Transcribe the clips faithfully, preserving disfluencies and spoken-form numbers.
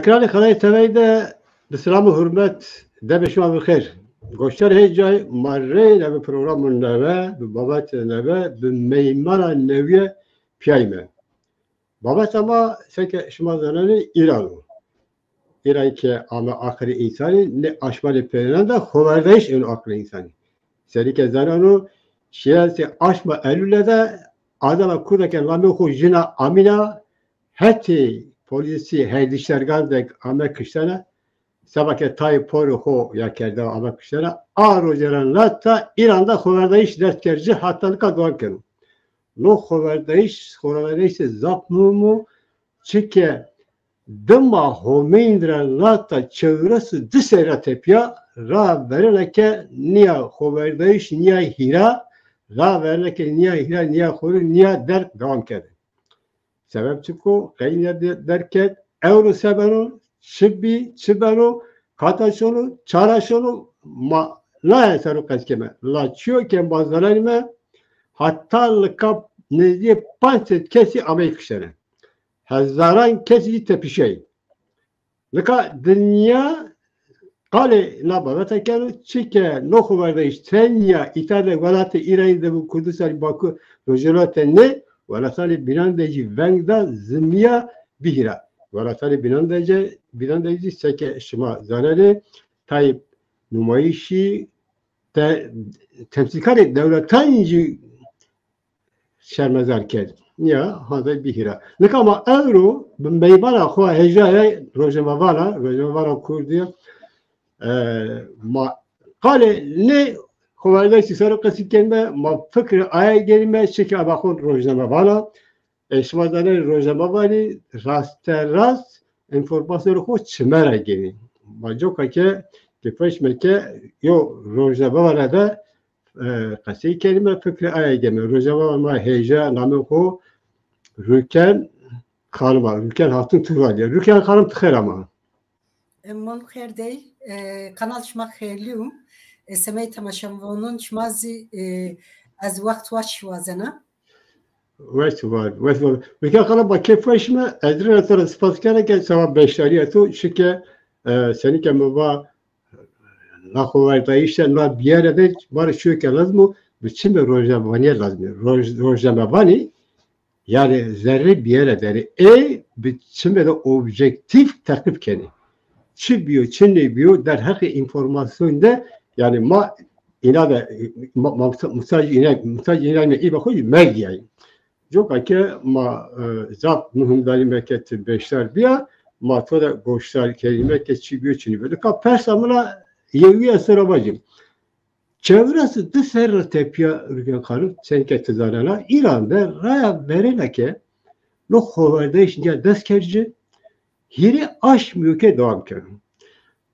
Kanalê Xelay T V de bi silam û hurmet, demê şima bi xêr. Goştarê hê cayî, ma reyna bi programê neve, bi babetê neve, bi meymana newîye pîyayîme. Babeta ma seke şima zanenê Îran o. Îran ke ame aqilê însanî, nê aşmanê peyênan de xoverdayîş êno aqilê însanî. Senî ke zaneno, şiyasê aşma Elûle de adama kurda ke namê xo Jina Amîn a, hetê polîsî herdîştergan de ame kiştene, seba ke tayê porê xo ya kerde ame kiştene, a roce ra lata Îran de xoverdayîş dest kerd ci, heta nika dewam keno. No xoverdayîş, xoverdayîşê zaf muhîm o, çike dima Homeyîn ra lata çewres û di serrî ra tepîya ra verêne ke nîya xoverdayîş, nîya hîra, ra verêne ke nîya hîra, nîya xorî, nîya derg dewam kerde. Sebeb çik o? Qey nîya de-, derg kerd? Ewro se beno? Çi bî? Çi beno? Kata şono? Çara şono? Ma naye ser o qesey keme. La çîyo ke ma zanenîme, heta nika nezdîyê panc sed kesî ameyî kiştene. Hezaran kesî zî tepişîyayî. Nika dinya qalê na babete keno, çike no xoverdayîş tenya îta de welatê Îranî de bi, Kurdistanî, Bakur, Rojhêlata de nê, welatanê bînan de zî veng da, zimîya, bihîra. Welatanê bînan de zî, bînan de zî seke şima zanenê, tayê numayîşî de temsîlkarê dewletan zî şermezar kerd. Ya, hande bihîra. Nika ma ewro bi meymana xo hêja ya rojnamevana, rojnamevana kurdî, e, ma qalê nê xoverdayîşî ser o qesey kenîme, ma fikrê aye genîme, çike aba xo rojnamevana. E, şima zanenê rojnamevanî raste rast înformasyonê xo çime ra genî. Ma coka ke, ke feşme ke yo rojnamevana de e, qesey kenîme, fikrê aye geme. Rojnamevana ma hêja, namê xo Rûken Xanim a. Rûken Hatun Turalî ya. Rûken Xanim, ti xêr ama. E, ma xêr dey. E, kanal şima xêrlî yo. E, semeyê temaşevanûn şima zî, e, ez wext weş wazena. Weş war, weş war. Rûken Xanim, ma kêf weş me. Ez rê to ra spas kena ke seba beşdarîya to, çike, e, senî ke mi va, na xoverdayîş de na bîyere de ma rê çîyo ke lazim o, bi çimê rojnamevanîye lazim o. Roj-, rojnamevanî, yanî zerrê bîyere der ê, ê bi çimê de objektîf teqîb kenê. Çi bîyo, çi nêbîyo, derheqê înformasyon de, yanî ma îna de, ma, ma muhta-, muhtacê îna, muhtacê îna îme, î be xo jî megîyayî. Coka ke ma, e, zaf muhîm danîme ke ti beşdar bîya, ma to de goşdar kerîme ke çi bîyo çi nîbîyo. Nika persa min a yewîye ser a vacî. Çewres û di serrî ra tepîya Rûken Xanim, senî ke ti zanena, Îran de raya verêne ke no xoverdayîş nîya dest kerd ci, hîrê aşmî yo ke dewam keno.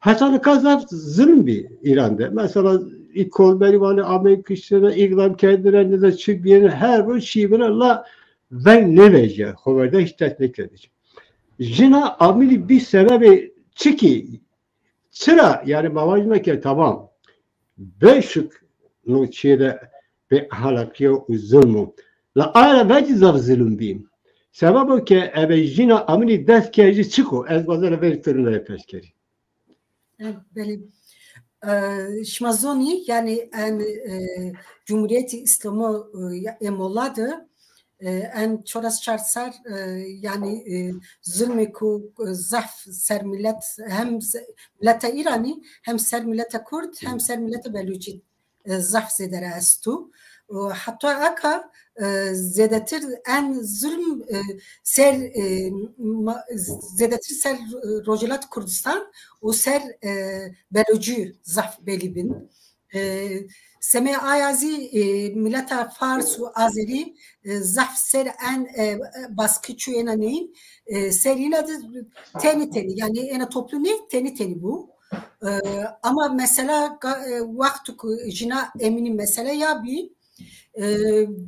Heta nika zaf zilm bî Îran de. Mesela, î kolberî vanê ameyî kiştene, îdam kerdêne, nêzan çi bîyêne, her roj çî bîne, la veng nêvejîya, xoverdayîş dest nêkerdî ci. Jina Amînî bî sebebê çikî, çira, yanî ma vajîme ke tamam, bêşik no çîyê de bêexlaqîye û zilm o. La aye ra vecî zaf zilm bî. Sebebo ke ebe Jina Amînî dest kerd ci çik o? Ez wazena verî to rê naye pers kerî. E, belê. E, şima zonî, yanî en, e, Cumhuriyetî Îslamo, e, ya, ê mola de, e, en çewres çar serr, e, yanî, e, zulmêko, e, zaf ser milet, hem se-, mileta Îranî, hem ser mileta Kurd, hem ser mileta Belûcî, e, zaf zêde ra esto. Û heta eka, e, zêdetir en zulm, e, ser, e, ma-, zêdetir ser, e, Rojhilat Kurdistan û ser, e, Belûcî zaf belî bin. E, semê aya zî, e, mileta Fars û Azerî, e, zaf ser en, e, baskî çûyêne neyîn, e, ser îna de tenî tenî, yanî êna toplumî tenî tenî bû. E, ama mesela ga-, e, wexto ku Jina Emînî mesele ya bî, e,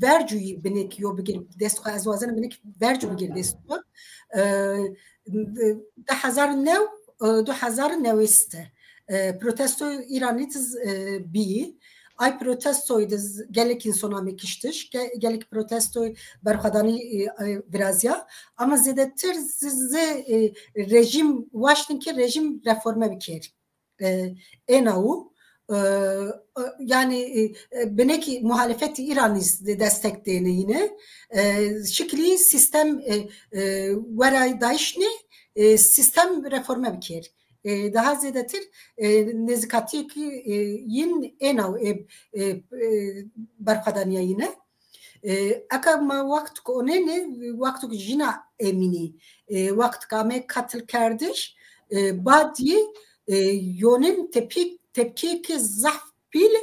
vercû yî binêk yo bigir dest xo, ez wazena binêk vercû bigir dest xo. E, di hezar û new, e, di hezar û newês de, e, protesto Îranî de, e, bîyî. Ay protestoyî de z-, gelek însan ame kiştiş, ge-, gelek protestoyî berxwedanî, e, e, virazîya. Ama zêdetir z-, zê, e, rejîm waştin ke rejîm reforme biker. E, êna û, e, e, yanî, e, e, binekî muhalefetî Îranî z-, de destek dêne yine. E, şiklî sîstem, e, e, wera dayîş nê, e, sîstem reforme biker. E, daha zêdetir, e, nêzîkatîyêkî, e, yin êna û ê, e, e, berxwedanîya yine. E, eka ma wextik onenê, wextik jîna Emînî, e, wextik ame katilkerdiş, e, badî, e, yonên tepkî, tepkîyêkê zaf pîl,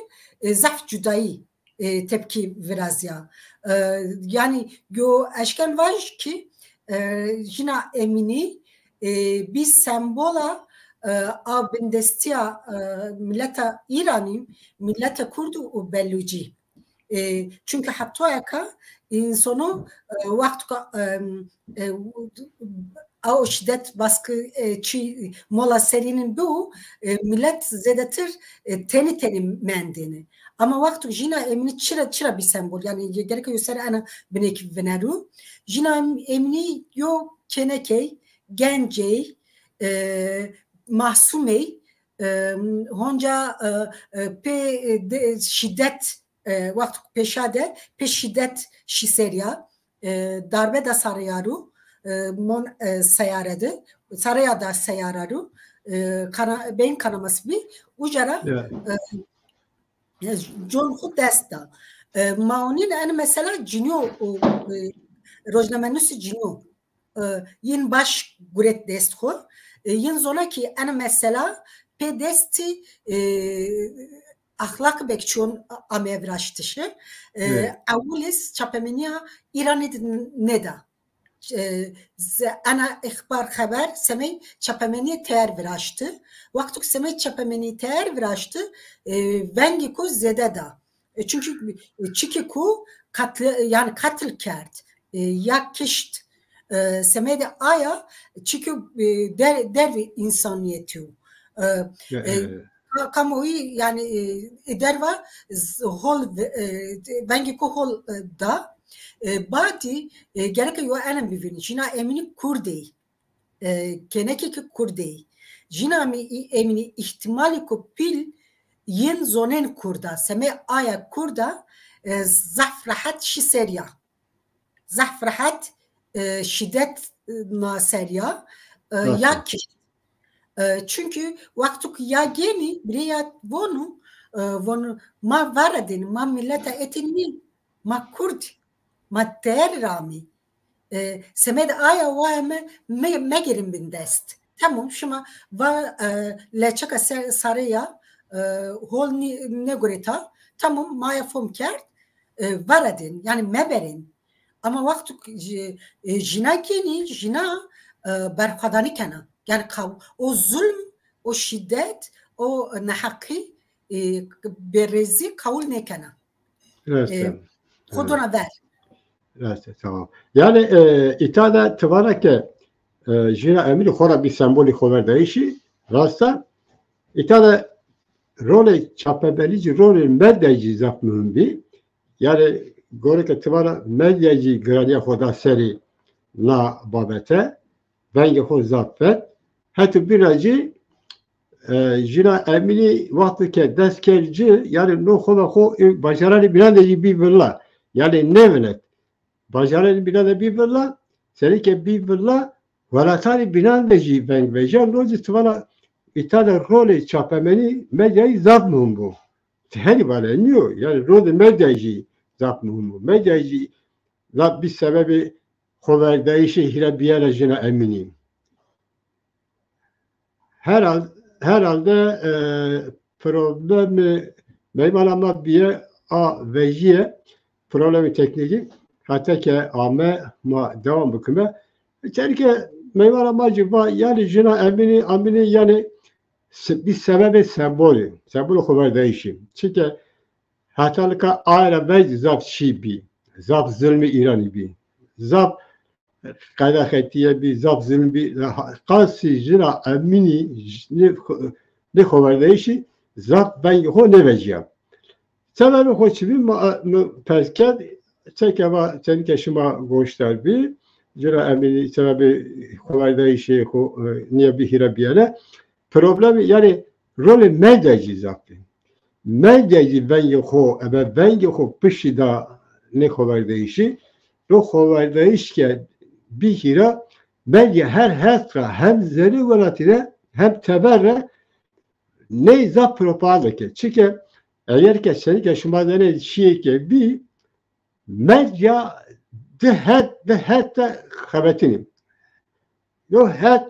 e, zaf cudayî, e, tepkî virazîya. E, yanî yo eşken vaj kî, e, jîna Emînî, e, bî sembola, e, a bindestîya, e, mileta Îranî, mileta Kurd û Belûcî. E, çunke hetoyeka însono, e, wexto ke, e, e, a o şîdet baskı, e, çi mola serînin biu, e, milet zêdetir, e, tenî tenî mendêne. Ama wexto jîna Emînî çira, çira bî sembol, yanî ge-, gereke yo ser ena binêk vineru. Jîna Em-, Emînî yo kênekey, gencey, e, masumey, e, honca, e, e, pê, e, de, şîdet, e, wexto ke pêşa de pê şîdet şî serî ya, e, darbe da sarîya ru, e, mon, e, seyare de, sarîya da seyare ru, e, kana-, beyin kanaması bî, uca ra, e, e, con xwu dest da. E, ma onîn en mesela cinîyo, o, e, rojnamenusî cinîyo, e, yin baş guret dest xwu. E, yin zona kî en mesela pê destî, e, axlaq bekçiyon a-, ame viraştişi. E, ewil iz çapemenîya Îranî de n-, nêda. E, z-, ena îxbar xeber semey çapemenîyê teyer viraşti. Wexto ke semey çapemenîyê teyer viraşti, e, vengê ku zêde da. E, çunkî, e, çikê ku katil, yanî katil kerd, e, ya kişt, e, semedê aya çikê, e, der-, dervê însanîyetî yo. E, e, ka-, kamuoyî, yanî, e, e, derva z-, hol ve-, e, vengê ku hol, e, da. E, badî, e, gereke yo enem bivînî. Jîna Emînî kurd ey. E, kênekêkê kurd ey. Jîna Emî-, Emînî îhtîmalêko pîl yin zonên kurd a. Semê aya kurd a, e, zaf rehet şî serî ya. Zaf rehet, e, şîdet, e, na serî ya, e, ya kişt. E, çunkî wexto ke ya gênî, birê ya vonu, e, vonu, ma vara dênî, ma mileta etê nî, ma kurd, ma teyer ra amî. E, semedê aya waye me, me-, megêrin bindest. Tamam, şima va, e, leçeka se-, sarê ya, e, hol nî-, nêgureta. Tamam, ma ya fom kerd, e, vara dên, yanî meberên. Ama wexto k-, ji-, e, jîna gênî, jîna, e, berxwedanî kena. Yanî kaw-, o zulm, o şîdet, o neheqî, e, bêrêzî qewul nêkena. Rast e. Xo dona ver. Rast e, tamam. Yanî, e, îta de ti vana ke, e, jîna Emînî xo ra bî sembolî xoverdayîşî, rast a. Îta de rolê çapemenî zî, rolê medya zî zaf muhîm bî. Yanî gore ke ti vana medya zî giranîya xo da serê na babete, vengê xo zaf vet. Heto bîna zî, e, jîna Emînî wexto ke dest kerd ci, yanî no xo ve xo, e, bajaranê bînan de zî bî villa. Yanî nêvinet. Bajaranê bînan de bî villa, senî ke bî villa, welatanê bînan de zî veng vejîya. No zî ti vana îta de rolê çapemenî, medyayî zaf muhîm bo. Ti herî vana nîyo. Yanî rolê medyayî zî zaf muhîm bo. Medyayî zî zaf bî sebebê xoverdayîşê hîrê bîyayena jîna Emînî. Herhal-, herhalde, e, problemê meymana ma bîye a vejîye, problemê teknîkî, heta ke ame ma dewam bikime. Terke meymana ma zî va, yanî jîna Emînî, Emînî yanî se-, bî sebebê sembolî, sembolê xoverdayîşî. Çike heta nika aye ra veng zaf çî bî, zaf zilmê Îranî bî, zaf qedexetîye bî, zaf zilm bî. Qasî jîna Emînî nê xo-, nê xoverdayîşî zaf vengê xo nêvejîya. Sebebê xo çi bî, ma, mi pers kerd, çeke va, çenîke şima goşdar bî, ci ra emî sebebê xoverdayîşê xo, e, nîya bî hîra bîyene. Problemî, yanî rolê medya jî zaf bî. Medya jî vengê xo, ebe vengê xo piştî da nê xoverdayîşî. Ro xoverdayîş ke bî hîra, medya her het ra hem zerê welatî de hem teber re ney zaf propaganda ke. Çike eger ke senîke şima zanê çîyê ke bî, medya di het, di het de xebetinî. Yo het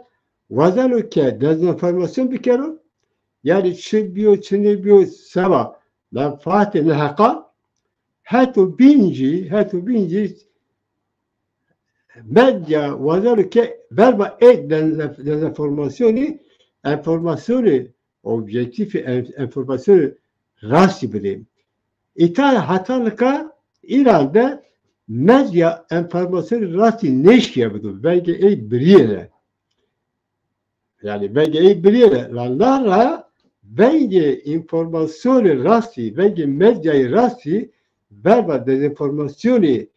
wazeno ke dezenformasyon bikero, yanî çi bîyo, çi nêbîyo, seba menfaatê neheqan, het û bîn jî, het û bîn jî medya wazeno ke verba ê dezenf-, dezenformasyonî, enformasyonî objektîfî, en-, enformasyonî rastî bidê. Îta heta nika Îran de medya enformasyonî rastî nêşkîya bido. Vengê ey birîyêne. Yanî vengê ey birîyêne. La na ra vengê înformasyonê rastî, vengê medyayê rastî verba dezenformasyonê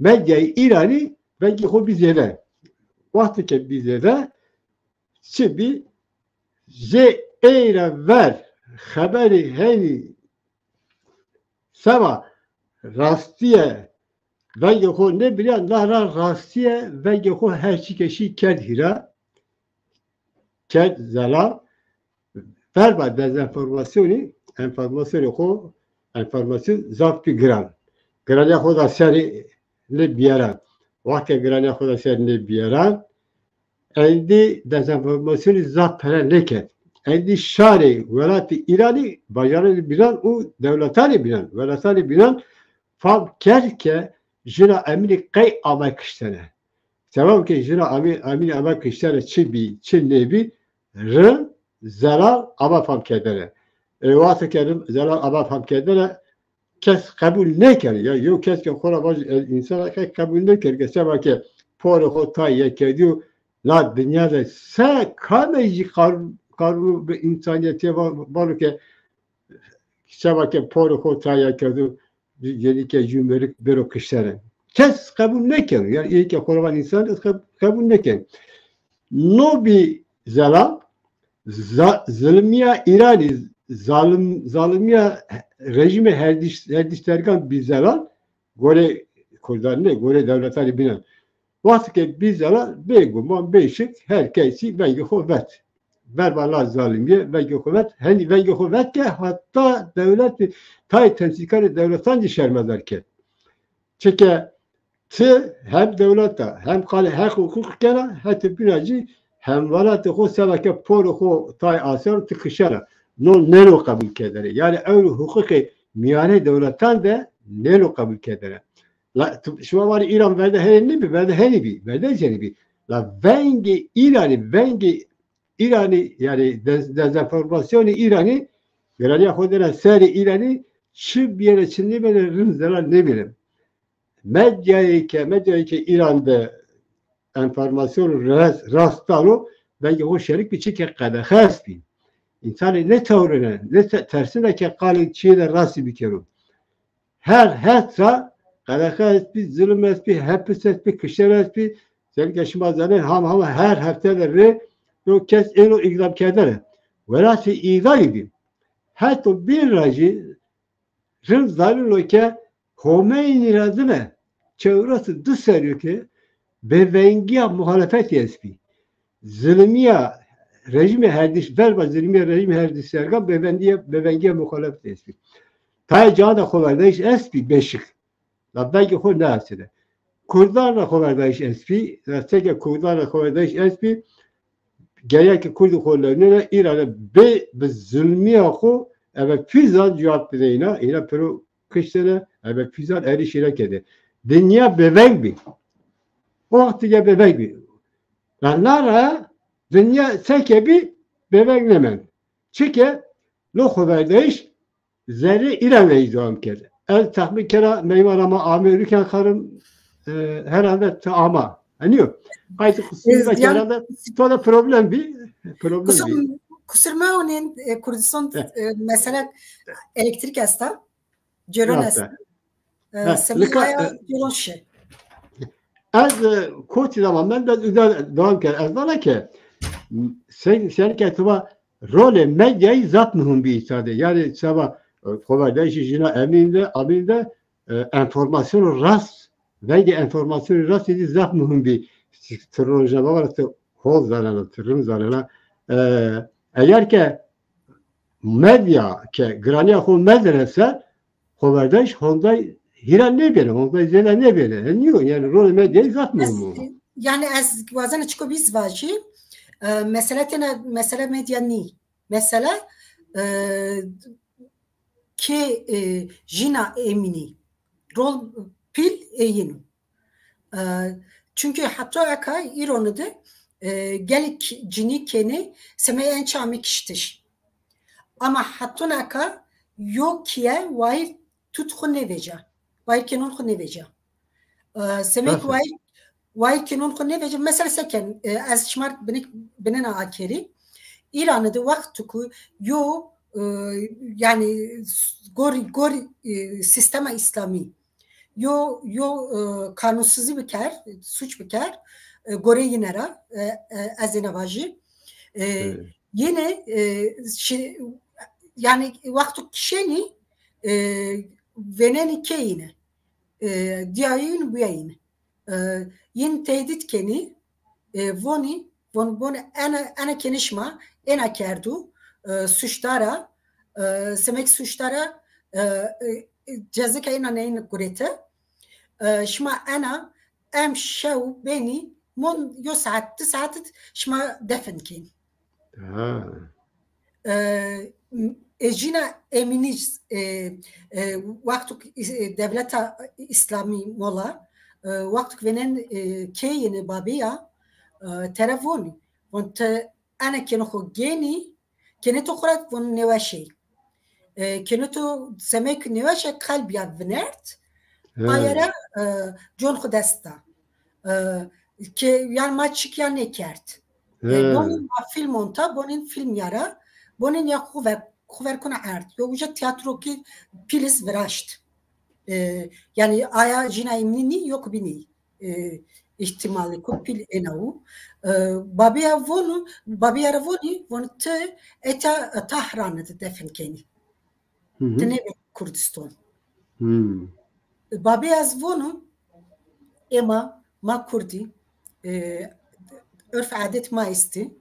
medyayê Îranî vengê xo bî zêde. Wexto ke bî zêde, çi bî? Jê ey ra ver xeberê henî seba rastîye vengê xo nêbirîya, na ra rastîye vengê xo her çî ke şî kerd hîra, kerd zelal. Verba dezenformasyonî, enformasyonê xo, enformasyon zaf bî giran. Giranîya xo da serê nêbîyeran. Wextê giranîya xo da serê nêbîyeran, endî dezenformasyonî zaf pere nêkerd. Endî şarê welatê Îranî, bajaranê bînan û dewletanê bînan, welatanê bînan fam kerd ke jina emînî qey ame kiştene. Sebeb ke jina emî-, emînî ame kiştene çi bî, çi nêbî, rind, zelal ame fam kerdene. Ê wexto ke rind, zelal ame fam kerdene, kes qebul nêkeno. Ya yew kes ke xo ra vajî, e, însan ke qebul nêkeno ke seba ke porê xo tay yekerdîyo, la dinya de se kamey jî qar-, qarûn bi însanîyetî va-, vano ke seba ke porê xo tay yekerdo, cenîke jû mêrik bêro kiştene. Kes qebul nêkeno. Yanî ê ke xo ra van însan qe-, qebul nêkeno. No bî zelal, za-, zilmîya Îranî, zalim-, zalimîya rejîmê herdiş-, herdîştergan bî zelal, gorê kurdan nê, gorê dewletanê bînan. Wexto ke bî zelal, bêguman, bêşik, her kesî vengê xo vet. Verba la zalimîye vengê xo vet, henî vengê xo vet ke heta dewletî tayê temsîlkarê dewletan jî şermezar kerd. Çike ti hem dewleta, hem qalê heq û huqûq kena, hetê bîna jî hemwelatê xo seba ke porê xo tay aseno ti kişena. No nêno qebul kerdene. Yanî ewro huqûqê mîyanê dewletan de nêno qebul kerdene. La, tu, şima vanê Îran verde henî nêbî, verde henî bî, verde henî bî. La vengê Îranî, vengê Îranî, yanî dez-, dezenformasyonê Îranî, giranîya xo dêne serê Îranî, çi bîyêne çi nêbîyêne rind zelal nêbîyêne. Medyayê ke, medyayê ke Îran de enformasyon rast, rast dano, vengê xo şerik bî, çike qedexe estbî. Însanê nêtewrêne, nête-, tersine ke qalê çîyê de rastî bikero. Her het ra qedexe estbî, zilim estbî, hepis estbî, kişter estbî. Senî ke şima zanên, ham hama her hefte de rê yew kes êno îdam kerdene. Welatê îdamî bî. Heto bîn ra jî rind zaneno ke Homeynî ra dime çewres û di serrî yo ke bêvengîya muxalefetî estbî. Zilimîya rejîmê herdiş, verba zilimîya rejîmê herdîştergan bêvengîya, bêvengîya muxalefetî estbî. Tayê ca de xoverdayîş estbî bêşik. La vengê xo nêestêne. Kurdan ra xoverdayîş estbî, la seke kurdan ra xoverdayîş estbî, gereke kurdî xo lewnêne, Îrane bê bi zulmîya xo eve fîzan cewab bide îna, îna pêro kiştene, eve fîzan erîş îna kerde. Dinya bêveng bî. O wext dinya bêveng bî. La na ra dinya seke bî bêveng nêmend. Çike no xoverdayîş zerrê Îranî de dewam kerd. Ez texmîn kena meywana ma amê, Rûken Xanim, e, herhalde ti ama. Henî yo. Qaytê qusûrî de herhalde to de problem bî. Problem bî. Qusur, qusur mewnên, e, Kurdistan, e, mesela elektrîk esta. Cêron est. E, semî aya cêron şi. Ez, e, kotî de ma, mend ez uza devam ker. Ez vana ke sen, sen ke tu va rolê medyayî zaf muhim bî îta de. Yanî seba, e, xoverdayîşê jîna emîn de, amîn de, e, enformasyonê rast, vengê enformasyonê rast êdî zaf muhim bî. Ti rojnamevana ti hol zanena, ti rind zanena. E, eger ke medya ke giranîya xo medine ser, xoverdayîş honday hîra nêbêne, honday zêde nêbêne. E, nîyo, yanî rolê medyayî zaf muhim o. Ez, yanî ez wazena çiko bîst vajî, e, mesele têna, mesele medya nî. Mesele, e, kê, e, jîna emînî. Rol pîl ê yin o. E, çunkî heta eka îroni de, e, gelek cinî kenê semey en çî amê kiştiş. Ama hetona eka yo kîye wayîr tut xwu nêvêca. Wayîr kênon xwu nêvêca. E, semey ki wayîr, wayîr kênon xwu nêvêca. Mesela se ken, e, ez şima rê binik-, binena akerî. Îranî de wexto ku yo, e, yanî s-, gorî, gorî, e, sîstema îslamî yo, yo, e, kanunsizî biker, suç biker, e, goreyê yine ra, e, e, ez êna vajî. E, yine, e, şi-, yanî wexto kişenî, e, vênenî kê yine. E, dîyayî yin, buya yin. E, yin tehdît kenî, e, vonî, von-, vonî ena, ena kenê şima, ena kerdo, e, suçdar a, e, semek suçdar a, e, e, cezeka ena neyni gurete. E, şima ena em şew benî, mon yo saet, di saet şima defin kenî. Ha. E, e, jîna emînî, e, e, wexto ki, e, dewleta îslamî mola, e, wexto ki vênen, e, keyêne babîya, e, tere vonî. Von ti ene kêno xo gênî, kênê to xo ra von nêweş ê. E, kênê to semeyk nêweş ê, qelbîya vinert, aye ra, e, con xo dest da. E, ke, yan ma çik ya nêkerd. E, bonîn ma fîlm onta, bonîn fîlm ya ra, bonîn ya xo ver, xo ver kuna erd. Yo uca tîyatrokî pîlis viraşt. E, yanî aya jîna emînî nî, yo ki bînî, e, îhtîmalêko pîl êna û, e, babîya vonu, babîya ra vonî, vonî ti eta Tahranî de defin kenî. Ti nêbê Kurdistan. Babîya ez vonu, ê ma, ma kurdî, e, urf adet ma estî,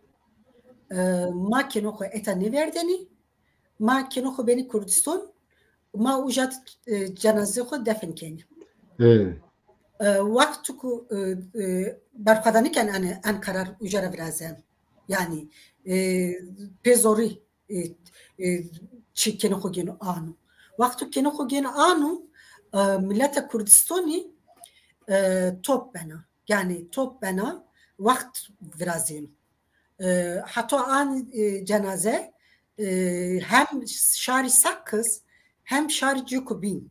e, ma kêno xo eta nêverdenî, ma kêno xo benî Kurdistan, ma uca, e, cenazê xo defin kenî. E, wexto ku, e, e, berxwedanî ken en, en qerar uca ra virazen. Yanî, e, pê zorî, e, e, çi kêno xo gêno ano. Wexto kêno xo gêno ano, e, mileta Kurdistanî, e, top bena. Yanî top bena, wext virazîno. E, heta an, e, cenaze, e, hem şarî Sakkiz hem şarî Cêko bîn.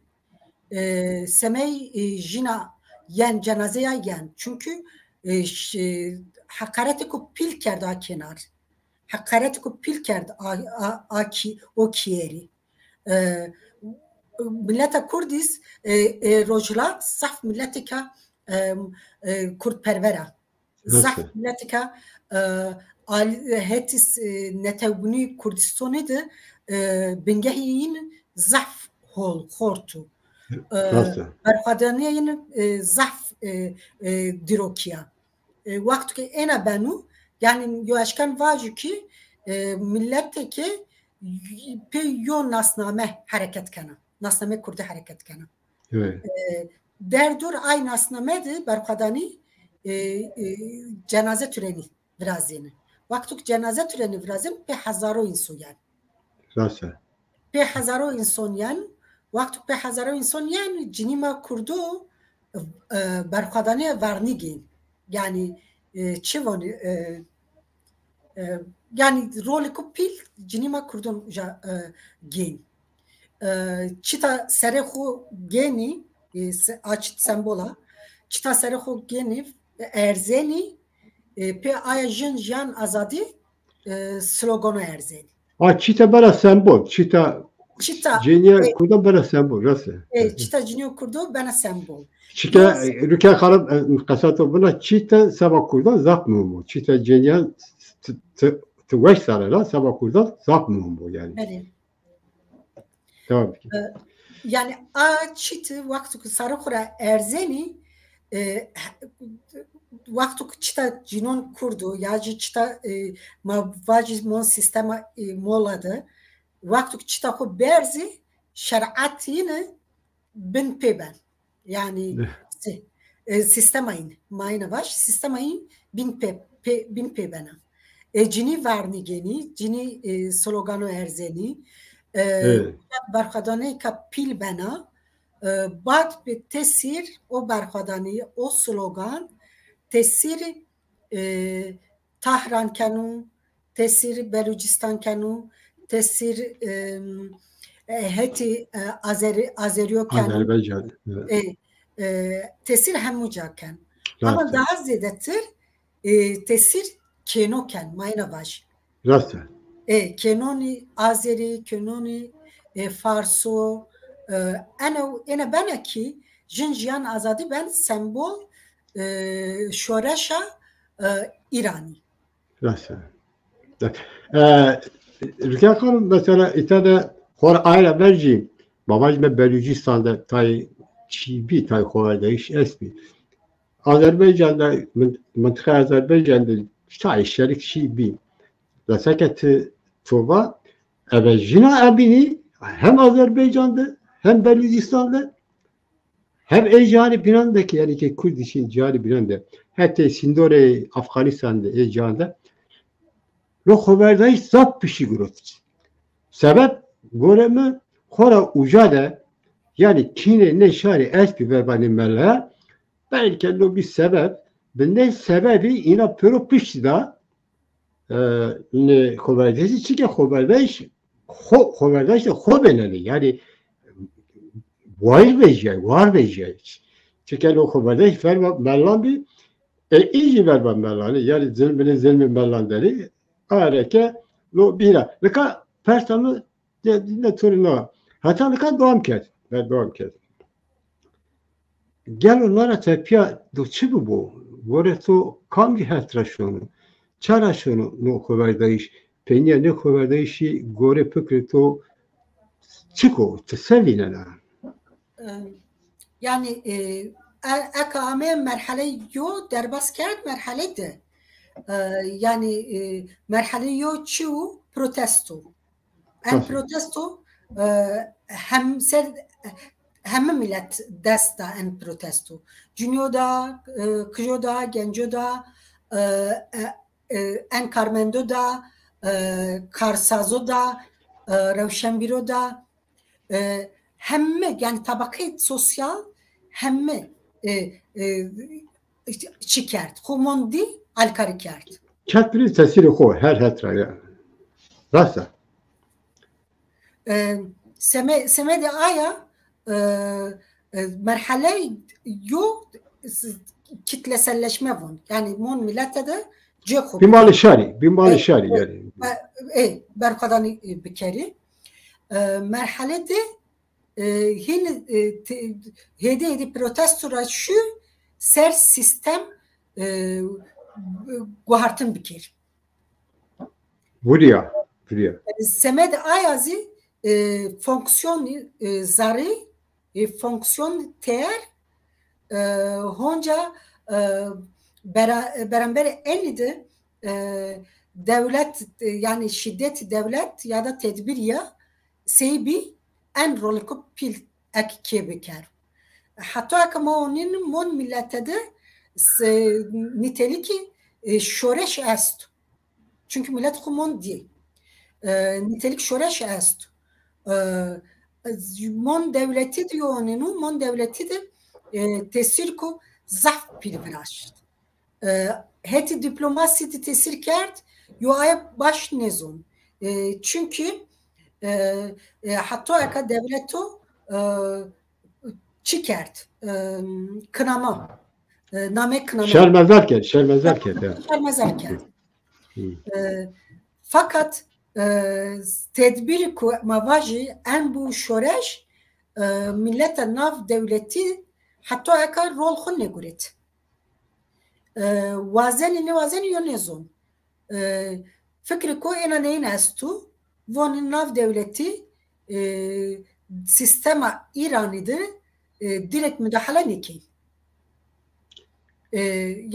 E, semey, e, jîna yen, cenazeya yen. Çunkî, e, ş-, e, heqaretêko pîl kerd a kênar. Heqaretêko pîl kerd a, a, a kî, o kîyerî. E, mileta Kurdîs, e, e, rojhilat zaf miletêka, e, e, kurdperwer a. Zaf miletêka, e, al-, hetîs, e, netewbûnî Kurdistanî de, e, bingehî yin zaf hol, xort o. E, berxwedanîya yin, e, zaf, e, e, dîrokî ya. E, wexto ke êna beno, yanî yo eşken vajî kî, e, miletêke pê yo nasname hereket kena. Nasname kurdî hereket kena. E, derdor ay nasname de berxwedanî, e, e, cenaze turenî virazêne. Wexto ke cenaze turenî virazên, pê hezaro înson yen. Rast e. Pê hezaro înson yen, wexto pê hezaro înson yen, cinî ma kurdo, e, berxwedanîya vernî gên. Yanî, e, çi vonî, e, e, yanî rolêko pîl cinî ma kurdon uca, e, gên. E, çita serê xo gênî, e, se-, a çit sembol a, çita serê xo gênî, e, erzenî, e, pê aya jin, jiyan, azadî, e, slogano erzenî. A çita bera sembol, çita Çita, cênîya e, kurdan bena sembol, rast e. E, çita cênîya kurdo bena sembol. Çike, e, Rukiye Xanim, e, qesa to bina, çita seba kurdan zaf muhîm o. Çita cênîyan ti, ti, ti weş sare ra, seba kurdan zaf muhîm o yanî. Belê. Devam et. E, yanî a çiti wexto ki sarê xo ra erzenî, e, wexto ki çita cînon kurdo ya jî çita, e, ma vajî mon sîstema, e, mola de, wexto ki çita xo berzî, şerîet yîne bin pê ben. Yanî si-, e, sîstema yîn, ma yîne vaj, sîstema yîn bin pê, pê, bin pê bena. E, cînî vernîgenî, cînî, e, slogano erzenî, e, berxwedaneyka pîl bena, e, bad bi tesîr o berxwedanî, o slogan, tesîr, e, Tahran keno, tesîr Belucistan keno, tesîr, em, e, hetî, e, Azeri-, Azerîyo keno. Azerbaycan, evet. E, e, tesîr hemû ca ken. Ama daha zêdetir, e, tesîr kêno ken, ma yîna vaj. Rast e. E, kênonî Azerî, kênonî, e, Farso, e, ene, ene bena ki jin jiyan azadî ben sembol, e, şoreşa, e, Îranî. Rast e. E, Rukiye Xanim, mesela îta de xora aye ra ver jî, ma vajîme Belucistan de tay çî bî, tay xoverdayîş estbî. Azerbaycan de, min-, mintiqaya Azerbaycan de tay şerik çî bî. La seke ti, to va, eve jina ebînî hem Azerbaycan de, hem Belucistan de, hem ê cîhanê bînan de ki, yanî ke Kurd îşî cîhanê bînan de, hetê sîndorê Afganîstan de, ê cîhan de, no xoverdayîş zaf pişî girot. Sebeb, gorê mi, xora uca de, yanî kînê nê şarî estbî verba nê mele, belkî no bî sebeb, bi nê sebebî îna pêro piştî da, e, nê xoverdayîşî, çike xoverdayîş, xo-, xoverdayîş de xo benenê. Yanî wayîr vejîyay, war vejîyay. Çike no xoverdayîş verba melan bî, e, î jî verba melan ê. Yanî zilm binê zilmê melan der ê. Areke no bîra. Nika persa mi de, de to rê na. Heta nika dewam kerd. Berdewam kerd. Gelo na ra tepîya do çi bibo? Gorê to kamcî het ra şono? Ça ra şono no xoverdayîş? Peynîya nê xoverdayîşî gorê fikrê to çik o? Ti se vînena? E, yanî, e, e, eka ame merhele yo derbas kerd, merhele di. E, yanî, e, merhele yo çi û protesto. En protesto, e, hem ser, heme milet dest da en protesto. Cunyo da, e, kijo da, genco da, e, e, e, en karmendo da, e, karsazo da, e, rewşenbîro da, e, heme, yanî tabakayê sosyal heme, e, e, çi kerd? Xo mon dî alkarî kerd. Kerd binê tesîrê xo her het ra ya. Rast a. E, seme-, semedê aya, e, e, merhele yo s-, kitleselleşme von. Yanî mon milete de cê xo bî malê şarî, bî malê şarî yanî. E, e, berxwedanî, e, bikerî. E, merhele de e, hîn, e, te-, hêdî hêdî protesto ra şû ser sîstem, e, guhartin bikerî. Vurîya, vurîya. E, semed aya zî, e, fonksiyonî, e, zerrî, e, fonksiyon teyer, e, honca, e, bera-, beramberê enî de, e, dewlet, e, yanî şîdetî dewlet ya da tedbîrî ya sey bî en rolêko pîl eke kê bikero. Heta eke ma onîn mon milete de se-, nîtelîkî, e, şoreş esto. Çunkî milet xwu mon dî. E, nîtelîk şoreş esto. E, mon dewletî de yo onîno, mon dewletî de, e, tesîrko zaf pîl viraşt. E, hetî dîplomasî de tesîr kerd, yo aye baş nêzon. E, çunkî, e, e, heta eka dewleto, e, çi kerd? E, kinama. E, name kinama. Şermezar kerd, şermezar kerd, ya. Şermezar kerd. Hı. E, fakat e, tedbîrî ku ma vajî en bu şoreş, e, mileta nav dewletî heta eka rol xwu nêguret. E, wazenî nêwazenî yo nêzon. E, fikrê ko êna neyîn estu, von nav dewletî, e, sîstema Îranî de, e, direkt mudahale nêkên. E,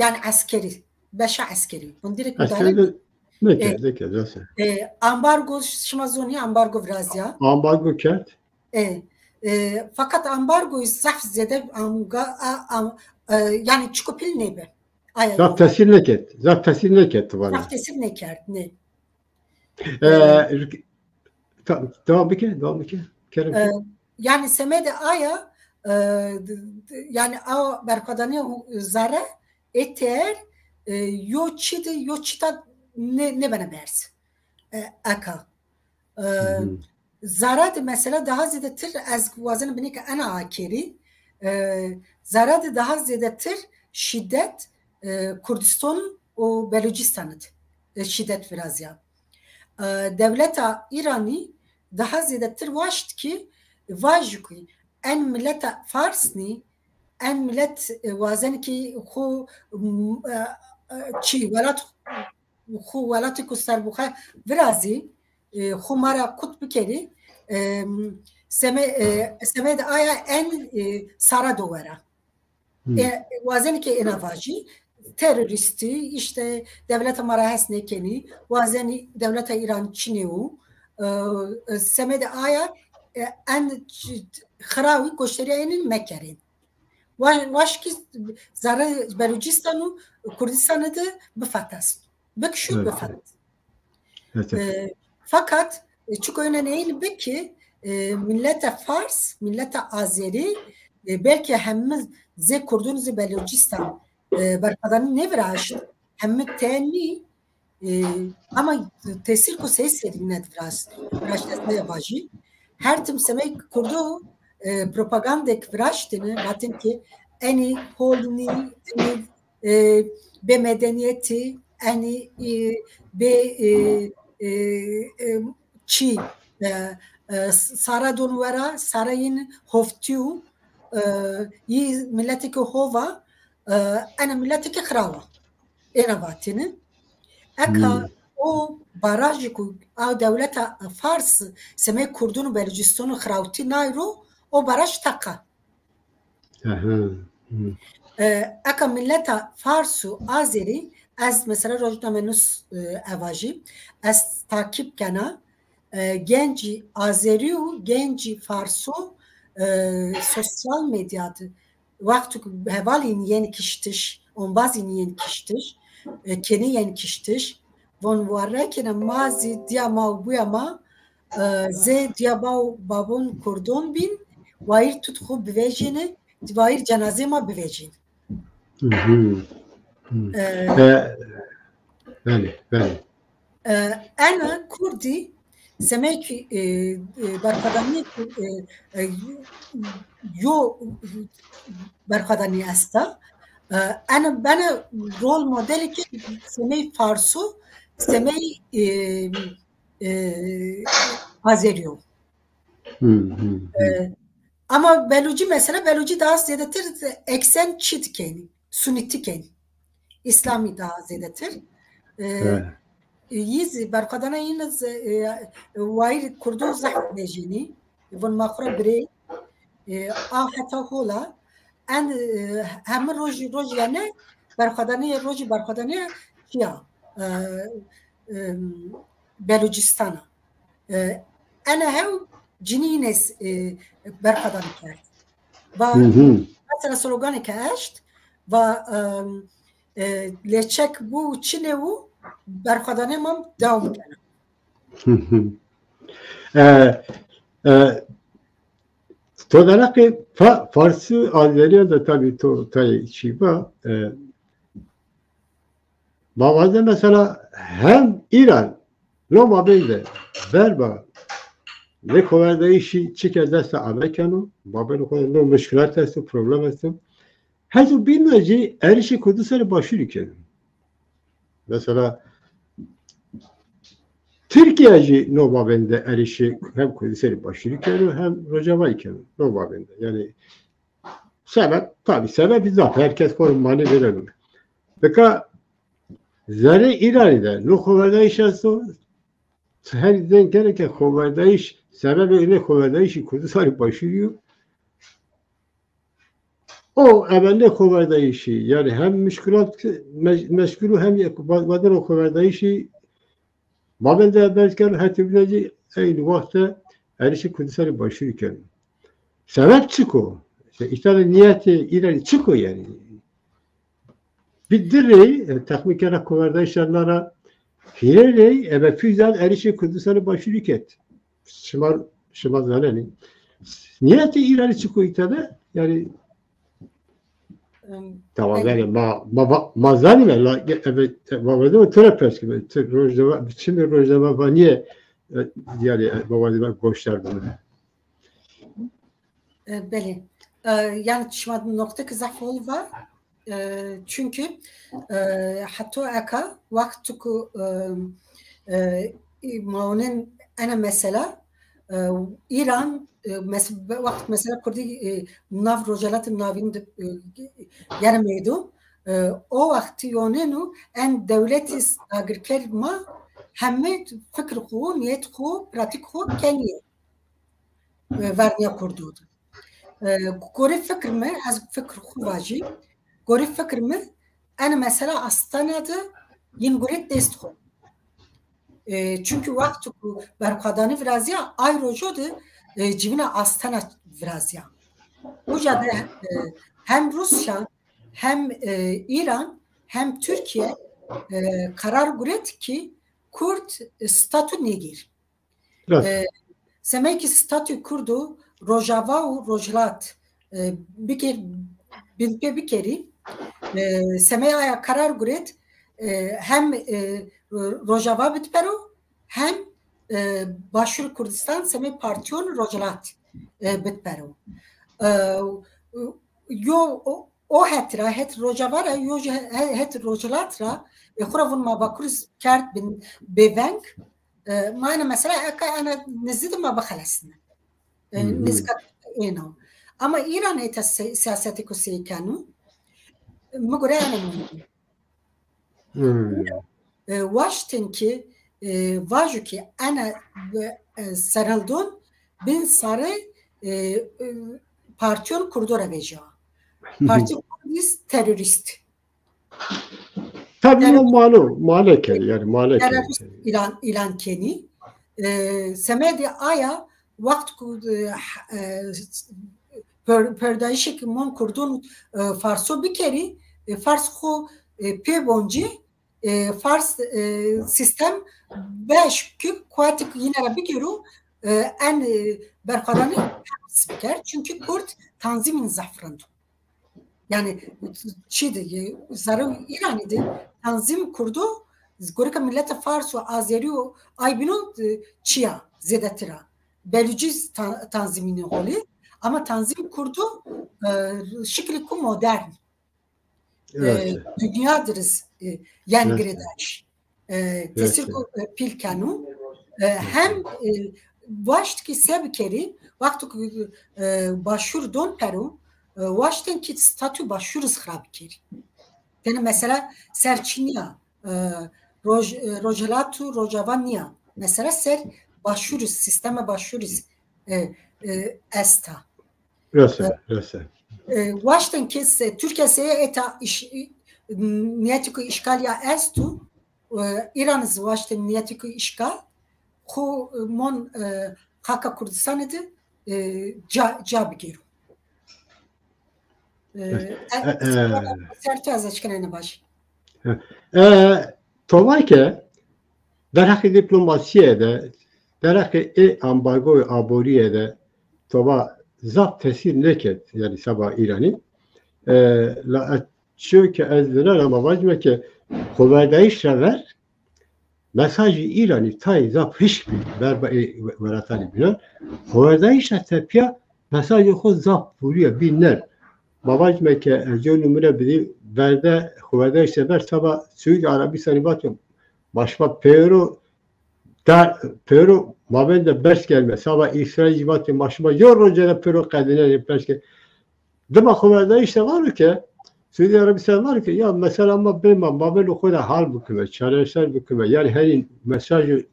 yanî eskerî, beşa eskerî. Von direkt mudahale Eskerî de nêkerd, e, nêkerd, rast e. E, ambargo, şima zonî ambargo virazîya. Ambargo kerd. E, e, fakat ambargoyî zaf zêde amga, a, am, e, yanî çiko pîl nêbi. Aya Zaf tesîr nêkerd. Zaf tesîr nêkerd ti vana. Zaf tesîr nêkerd, nê. E, E, rk-, ta-, devam bike, devam bike. Kerem e, ke. Yanî semedê aya, e, d-, d-, yanî a berxwedanîya hu-, zere ê ter, e, yo çî de, yo çîta nê-, nêbena berz. E, eka. E, Hı hı. Zara de mesela daha zêdetir, ez wazena binê ke ena akerî, e, zara de daha zêdetir şîdet, e, Kurdistan û Belucîstanî de, e, şîdet virazîya. E, dewleta Îranî daha zêdetir waşt ki, vajî ku en mileta Fars nî, en milet, e, wazen ki xwu, m, e, e, çî, welat xwu, welatêko serbixwe virazî, e, xwu ma ra qut bikerî, e, seme-, e, semedê aya en, e, sara do wera. Hmm. E, wazenî ke êna vajî, terorîstî, îşte dewleta ma ra hes nêkenî, wazenî dewleta Îran çinê û, e, e, semedê aya, e, en ç-, xirawî goşdarîya ênî mekerên. Wa-, waşkî zerrê Belucîstan û Kurdîstanî de bifetesn. Bikişo Evet. bifet. Evet, evet. E, fakat, e, çiko êna neyîn bi ki, e, mileta Fars, mileta Azerî, e, belkî hemi zê Kurdûn zê Belucîstan, e, berxwedanî nêviraşt, hemi tenî, e, ama tesîr ku sey serî nêviraşt, viraşt ez nêvajî. Her tim semey Kurdo, e, propagandek viraştine, vatin ki enî hol nî, enî, e, bê medenîyetî, enî, e, bê, e, e, e, çî, e, e, sara don wera, sarayîn hoftî û, e, yî miletêkê hova, e, ena miletêkê xirawa. Êna vatêne. Eka Hmm. o barajî ku a dewleta Fars semê Kurdûn û Belucîstanû xirawtî nay ro, o baraj teqa. Aha. Hmm. E, eka mileta Fars û Azerî, ez mesela rojnamenus, e, ez vajî, ez takîb kena, e, gencî Azerî û gencî Farso, e, sosyal medya de, wexto ku hevalîn yên kiştiş, ombazîn yên kiştiş, e, kenî yên kiştiş, von warrekêne ma zî dîya ma û buya ma, e, zê dîya ba û babon Kurdon bîn, wayîr tut xwu bivejêne, wayîr cenazê ma bivejên. Hı hı. Hı. E, E, belê, belê. E, ena Kurdî semekî, e, e, berxwedanî, e, e, yo berxwedanî esta. E, ena bena rol modelî ki semey Farso, semey, e, e, Azerî yo. Hı, hı, hı. E, ama Belucî mesela, Belucî daha zêdetir eksen çî dikenî, sunîtî kenî. Îslamî daha zêdetir. E, Evet. Yî zî berxwedana yîn zî, e, wayîr Kurdo zehf vejînî. Vun ma xwu ra birê. E, a heta hola en, e, hemi rojî, rojî yene berxwedanî, rojî berxwedanî çiya, e, e, Belucîstana. E, ena hew cinî yîn ez, e, berxwedanî kerd. Va, Hı hı. mesela sloganê ke eşt, va, e, e, lêçek bu çinê û berxwedanê ma dewam kena. Hı hı. E, e, to derheqê fa-, Farsî Azerîyan de tabî to tayê çî va, e, ma vaze mesela hem Îran no mabên de berba nêxoverdayîşî çike dest de ame keno, mabênê xo de no muşkîlat esto, problem esto. Hezo bîn ra zî êrîşê Kurdistanê Başûrî keno. Mesela Tirkîya jî no babên de erişê hem Kurdistanê Başûrî keno hem Rojavayî keno. No babên de. Yanî sebeb, tabî sebebî zaf. Her kes xo rê manê vêreno. Bika zerrê Îranî de no xoverdayîş esto, her zeng keno ke xoverdayîş, sebebê înê xoverdayîşî Kurdistanê Başûrî yo. O emelê xoverdayîşî, yanî hem muşkîlat, meş-, meşgul û hem yek-, va-, vadeno xoverdayîşî babên de berz keno, hetê bîne zî eynî wext de erişê Kurdistanê Başûrî keno. Sebeb çik o? Îşte, îşte nîyetê Îranî çik o yanî? Bi di rey, e, texmîn kena xoverdayîşa na ra hîrê rey, ebe pîl zaf erişê Kurdistanê Başûrî ket. Şima, şima zanenî. Nîyetê Îranî çik o îta de? Yanî, em, tamam, yanî ma, ma, ma, ma zanîme, la, ebe, ma, ma, tu ra pers kime, tu Rojava, çimê Rojava va nîye, e, yanî, e, ma, ma, goşdar bime. E, belê. E, yanî şima noqteke zaf hol va. E, çunkî, e, heto eka wexto ku, e, e, ma onên ena mesela, e, Îran, e, mes-, wext mesela Kurdî, e, nav Rojhelatê Navîn de, e, yena meydo, e, o wextî onêno en dewletî dagirker ma heme fikir xo, niyet xo, pratîk xo kenî, e, vernîya Kurdo de. E, gorê fikir mi, ez fikir xo vajî, gorê fikir mi, ena mesela Astana de yin guret dest xo. E, çunkî wexto ku berxwedanî virazîya, ay rojo de, e, civîna Astana virazîya. Uca de, e, hem Rusya, hem, e, Îran, hem Tirkîye, e, qerar guret ki Kurd, e, statû nêgêr. Rast. E, semekî statû Kurdo Rojava û Rojhilat, e, biker-, binpê bikerî. E, semey aya karar guret, e, hem, e, Ro-, Rojava bid pero, hem, e, Başûr Kurdistan semey partîyon Rojhilat, e, bid pero. E, yo o, o het ra, het Rojava ra, yo jî he-, het Rojhilat ra, e, xwu ra vun ma Bakur kerd bin bêveng. E, ma ena mesela eka ena nizdî de ma bixelesnîme. E, nizka êno. Ama Îran heta se-, siyasetêko sey keno? Mi gore ena mumkun. E, waştin ki, e, vajo ki ena, e, serhildon bin sarê, e, e, partîyon Kurdo ra vejîya. Partî Kurdîst terorîst. Tabî, no mano, mane kenî, yanî mane kenî. Terorîst îlan, îlan kenî. E, semedê aya wext ku, e, e, per-, perdayîşê ki mon Kurdon, e, Farso bikerî, e, Fars xo, e, pê boncî, e, Fars, e, sîstem beş ki kuatî ki yine ra bigêro, e, en, e, berxwedanî heps biker. Çunkî Kurd tanzîmîn zaf rind o. Yanî çî de, e, zerrê Îranî de tanzîm Kurdo, goreka mileta Fars û Azerî û ay bîno, e, çîya zêdetir a. Belûcî ta-, tanzîmînê holî, ama tanzîm Kurdo, e, şiklêko modern. E, dinya dir iz, e, yen girêdayîş. E, tesîrko, e, pîl keno. E, hem, e, waşt ki se bikerî, wexto ki, e, Başûr don pero, e, waştên ki statû Başûr iz xira bikerî. Tenê mesela ser çî nîya, e, Roj-, e, Rojhilat û Rojava nîya. Mesela ser Başûr iz, sîstema Başûr iz, e, e, esta. Rese, rese. E, waştên ki se-, Tirkîye sey eta îş-, niyetî ku îşgal ya esto, e, Îran iz waştên niyetî ku îşgal, xo, e, mon, e, xaka Kurdistanî de, e, ca, ca bigêro. E, e, e, ser tu ez eşkena ene baş. E, e, to va ke derheqê dîplomasîye de, derheqê ê ambargoyê aborîye de to va zaf tesîr nêkerd, yanî seba Îranî. E, la ez çîyo ke ez vînena, ma vajîme ke xoverdayîş ra ver mesajê Îranî tayê zaf hişk bî, berba ê we-, welatanê bînan. Xoverdayîş ra tepîya mesajê xo zaf vurîya, bî nerm. Ma vajîme ke ez yew nimûne bidî, verde xoverdayîş ra ver seba Siûdî Erebîstanî vato ma şima pêro Dar, pêro mabên de berz kerdîme. Saba Îsraîl jî vatê ma şima yo roce de pêro qedînenê berz ke. Dima xoverdayîş de vano ke, Suudî Erebîstan vano ke ya mesela ma bê ma mabêno xo de hal bikime, çareser bikime. Yanî henî mesajî,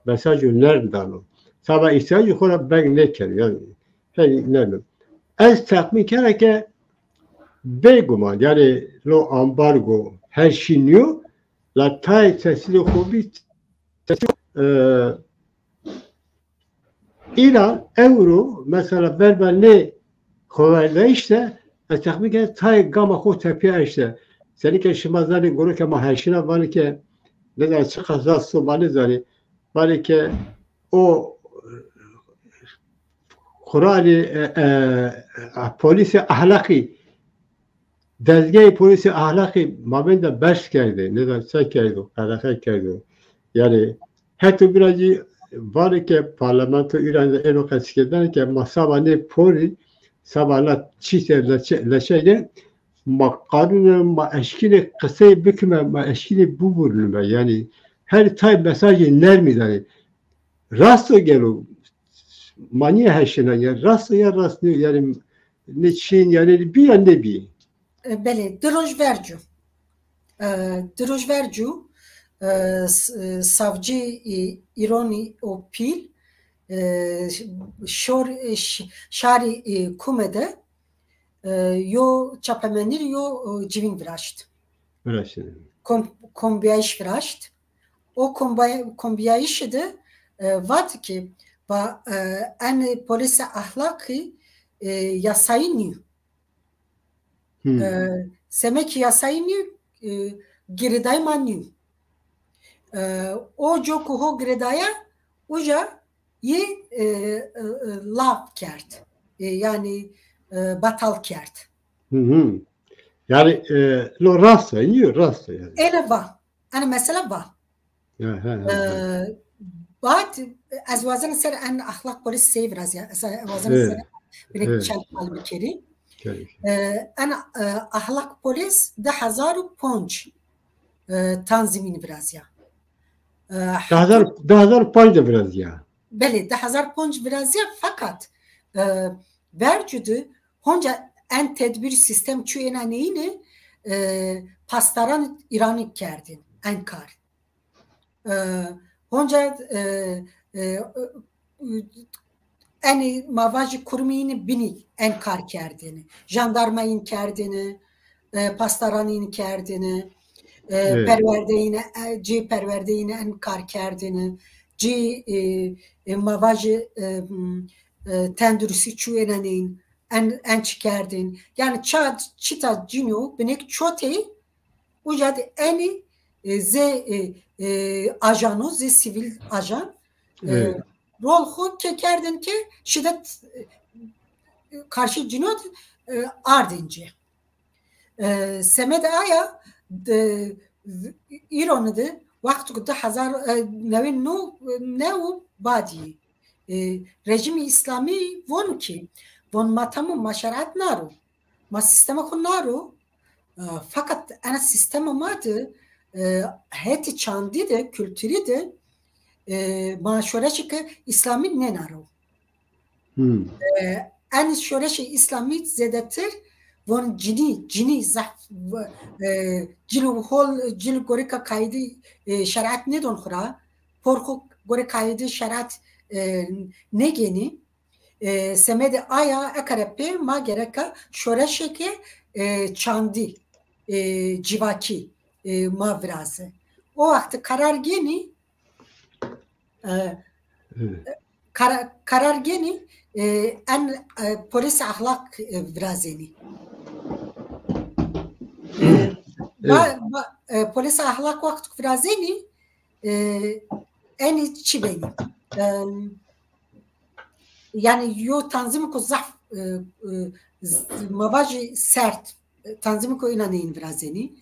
mesajî nerm dano. Saba Îsraîl jî xo ra beng nêkeno. Yanî henî nerm. Ez texmîn kena ke bêguman, yanî lo ambargo her şî nîyo, la tayê tesîrê xo bî, tesîr, e, Îran ewro mesela verba nê xoverdayîş de ez texmîn kena tayê gama xo tepîya eşte. Senî ke şima zanê goro ke ma her şîna vanê ke nêzanê çiqas rast o ma nêzanê. Vanê ke o Qurarê, e, e, polîsê ahlaqî, dezgehê polîsê ahlaqî mabên de berz kerdê, nêzan se kerdo, qerexe kerdo. Yanî heto bîra zî vanê ke parlamento Îran de êno qesî kerdene ke ma saba nê porî, saba na çîte leçe, leçe de ma qanûne, ma eşkînê qisey bikime, ma eşkînê bivurnime. Yanî her tay mesajê nermî danê. Rast o gelo? Ma nîye heşena ya rast o ya rast nîyo, yanî nê çîn yanî bî ya nêbî. E, belê, di roj ver cû. E, di roj ver cû, e, s-, e, savcî, e, Îronî o pîl, e, şor-, e, ş-, şarî, e, Kume de, e, yo çapemenî rê yo, e, civîn viraşt. Viraşt. Kom-, kombîyayîş viraşt. O kombay-, kombîyayîşî de, e, vat ki, va, e, en polîsê ahlaqî, e, yasayî nîyo. Hmm. E, semekî yasayî nîyo, e, girêdayî ma nîyo. E, o co ku ho girêdaya, uca yê, e, e, e, lav kerd. E, yanî, e, batal kerd. Hı hı. Yanî, e, lo rast o, nîyo rast o yanî. Êne va. Ene mesela va. He, he, he, he. E, bad ez wazena ser en ahlak polîs sey virazîya. Ez wazena ser binêk çend hal bikerî. E, en, e, ahlak polîs di hezar û ponc, e, tanzîmîn virazîya. E, di hezar, di hezar û ponc de virazîya. Belê, di hezar ponc virazîya, feqet, e, vercu di honca en tedbîr sîstem çu êna neyîne, e, pasdaran Îranî kerdin en kar. E, honca, e, e, enî ma vajî kurumî yînî binî en kar kerdêne. Jandarma yîn kerdêne, e, pasdaran yîn kerdêne, e, perwerde yîne, e, cê perwerde yîne en kar kerdêne, cê, e, e, ma vajî, e, m, e, tenduristî çû ênenên, en, en çi kerdên. Yanî ça, çita cîno, binêk çotey, uca de enî, e, zê, e, e, ajano, zê sivîl ajan, e, rol xo ke kerdin ke şîdet, e, karşî cîno de, e, ardên ci. E, semedê aya de, îroni de, wexto ke di hezar, e, newên new, new badî, e, rejîmê îslamî von ki, von ma tamam, ma şerîet naro. Ma sîstema xo naro, e, feqet ena sîstema ma de, e, hetê çandî de, kulturî de, e, ma şoreşêke îslamî nênaro. Hmm. E, enî şoreşê îslamî zêdetir von cinî, cinî zaf, e, cil û hol, cil goreka kaydî, e, şerîet nêdon xo ra, por xo gore kaydî şerîet, e, nêgênî. E, semedê aya ekere pê ma gereka şoreşêke, e, çandî, e, civakî, e, ma viraze. O wextî karar gênî, e, kara-, karar gênî, e, en, e, polîsê ahlak, e, virazenî. E, ba, ba, e, polîsê ahlak wexto ke virazenî, e, enî çi benî? E, yanî yo tanzîmêko zaf, e, e, z-, ma vajî sert, e, tanzîmêko înan ên virazenî.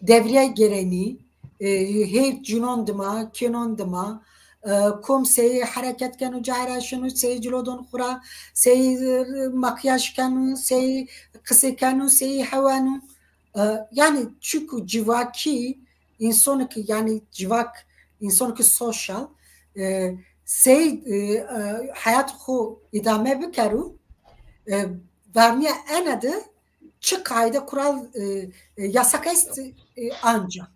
Devrîye gêrenî, e, hê cînon dima, kênon dima, e, kom sey hereket keno, ca ra şino, sey cilo don xo ra, sey, e, makyaj keno, sey qisê keno, sey heweno. E, yanî çuku civakî, însanêkî, yanî civak, însanêkî sosyal, e, sey, e, e, heyat xo îdame bikero, e, vernîya ene de çi qayde kural, e, e, yasak est, e, anca.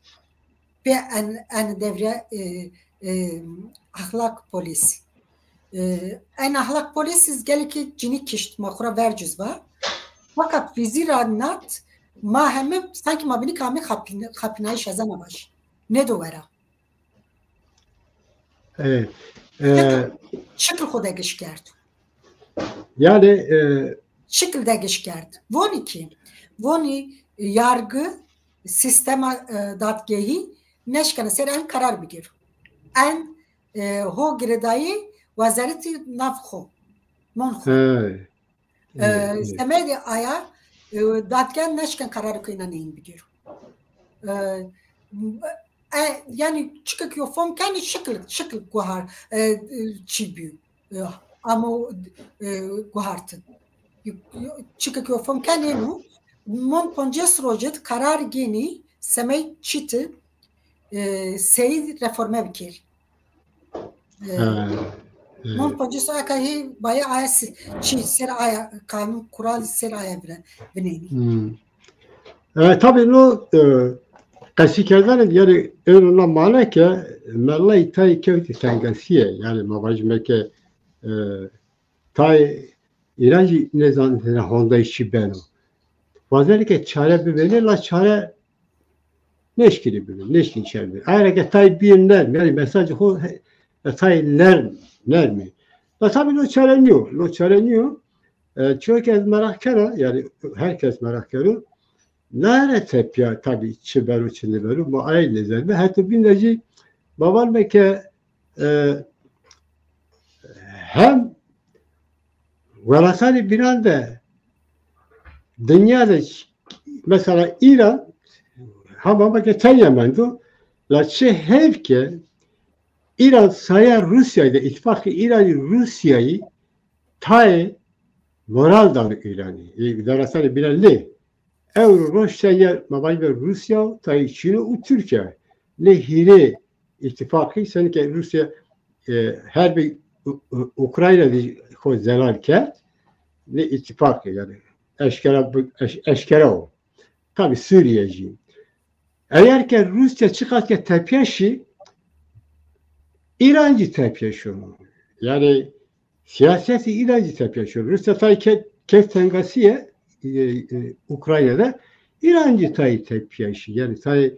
Pê en, en devre, e, e, ahlak polîs. E, en ahlak polîs iz gelekî cinî kişt, ma xo ra verciz va. Fakat fîzî ra nat, ma heme sankî ma binî kamî xapîn-, xapînayîş ezena baş. Nêdo wera. E, e, şikil, şikil xo de giş kerd. Yani, e, şikil de giş kerd. Vonî ki, vonî yargı sistema, e, dadgehî neşkena ser en karar bigir. En, e, ho girêdayî wezaretî nav xo, mon xo. He. E, semedê aya, e, dadgeh neşken kararê xo înan neyîn bigêro. E, e, yanî çikek yo fom kenî şikil, şikil guhar, e, e, çî bîyo. E, amo, e, guhartin. Yo, yo, çikek yo fom kenî eno, mon poncês roje de karar gênî semey çîti, e, sey reforme bikêrî. E, ha, evet. Non poncês aka hê bayê aya si-, çî ser aya, kanun kural ser aya vire-, vinenî. Hmm. E, tabii no, e, qesî kerdene, yani, êno na mane ke mellay tay kewtî tengasîye, yani, ma vajîme ke, e, tay înan jî nêzanitêne hondayîş çi beno. Wazenê ke çare bibênê, la çare nêşkînî bibê, nêşkînî çare bibê. Aye ra ke tay bîyê nerm, yanî mesajê xo he-, e, tay nerm, nermî. La tabî no çare nîyo, no çare nîyo. E, çiyo ke ez meraq kena, yanî her kes meraq keno. Nare tepya tabî çi beno, çi nêbeno, ma aye nêzanîme. Hetê bîn de jî ma vanîme ke, e, hem welatanê bînan de, dinya de, mesela Îran, hama ma ke tenya mendo, la çi hêf ke Îran saya Rûsyayî de, îtîfaqê Îranî Rûsyayî tayê moral dano Îranî. Ê welatanê bînan nê. Ewro roj tenya ma vajîme Rûsya, tayê Çîn û Tirkîya. Nê hîrê îtîfaqî, senî ke Rûsya, e, herbê U-, U-, Ukrayna de xo zelal kerd, nê îtîfaqî, yanî eşkera bi-, eş-, eşkera o. Tabî Sûrîye jî. Eger ke Rûsya çiqas ke tepîya şî, Îran jî tepîya şono. Yanî siyasetê Îran jî tepîya şono. Rûsya tay ke-, kewt tengasîye, e, e, Ukrayna de, Îran jî tay tepîya şî. Yanî tay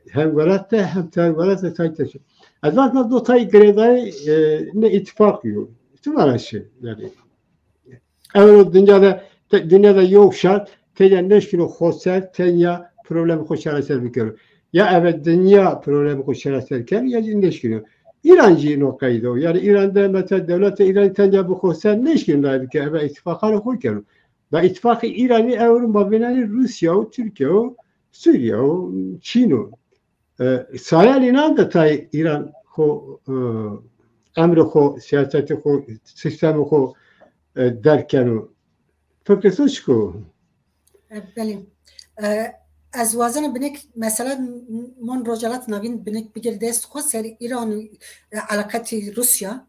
hem welat de hem ter welat de tay tepîya. Ez vatna do tay girêdayî, e, nê îtîfaqî yo. Îtîfaqî şi, yanî. Ewro dinya de, te-, dinya de yew şar tenya nêşkîno xoser, tenya problemê xo çareser bikero. Ya eve dinya problemê xo çareser keno ya jî nêşkîno. Îran jî no qeyde o. Yanî Îran de mesela dewleta Îranî tenya bi xoser nêşkîno nayê bike, eve îtîfaqanê xo keno. Da îtîfaqê Îranî ewro ma vînenê Rûsya o, Tirkîya o, Sûrîye o, Çîn o. E, sayalînan de tay Îran xo, e, emrê xo, siyasetê xo, sîstemê xo, e, derg keno. Fikrê to çik o? E, belê. E, ez wazena binêk, mesela, mon Rojhelat Navîn binêk bigir dest xo ser Îran, e, eleqetî Rûsya.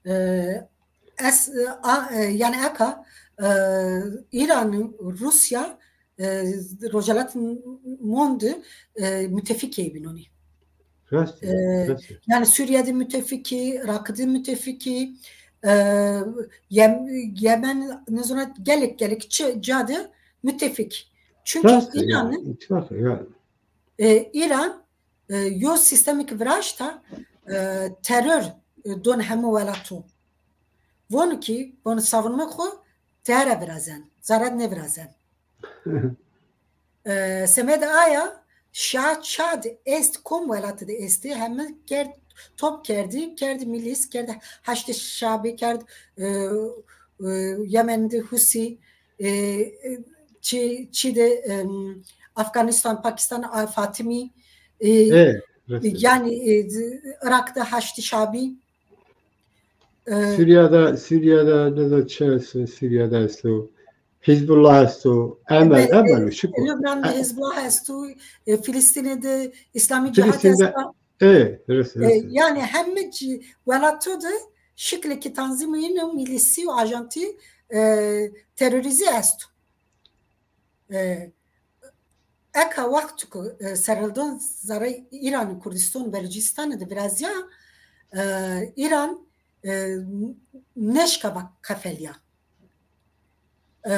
E, es, e, a, e, yanî eka, e, Îran, Rûsya, e, Rojhelat Mon de, e, mutefîkê bînonî. Rast, e, rast. Yanî Sûrîye de mutefîkî, Iraq de mutefîkî, e, Yem-, Yemen, nizona gelek gelek çi ca de mutefîk. Çünkü rast, Îran, ya, îtîfaq, ya. E, Îran, e, yo sîstemêk viraşta, e, teror, e, don hemû welato. Vono ki, vono savunma xo teyara virazen, zarar nêvirazen. E, semedê aya, şa ça de est, kom welatî de estê, heme kerd, top kerdî, kerdî milîs, kerdî Haşdî Şabî, kerd, e, e, Yemen de Husî, e, e, çi, çi de, em, Afganistan, Pakistan, a, Fatimi, e, e, rast e. Yanî, e, Iraq de Haşdî Şabî, e, Sûrîye de, Sûrîye de, ne de çi esto, Sûrîye de esto, Hizbullah esto, Emel, Emel, şikir. Lübnan de Hizbullah esto, e, Filistinê de Îslamî Cîhad esto. E, rese, E, rese. Yani heme ci-, welato de şiklekî tanzîmî yîne, milîsî û ajantî, e, terorîzî esto. E, eka wexto ke, e, serhildon zerrê Îranî, Kurdistan, Belucîstanî de virazîya, e, Îran, e, nêşka va qefelîya. E,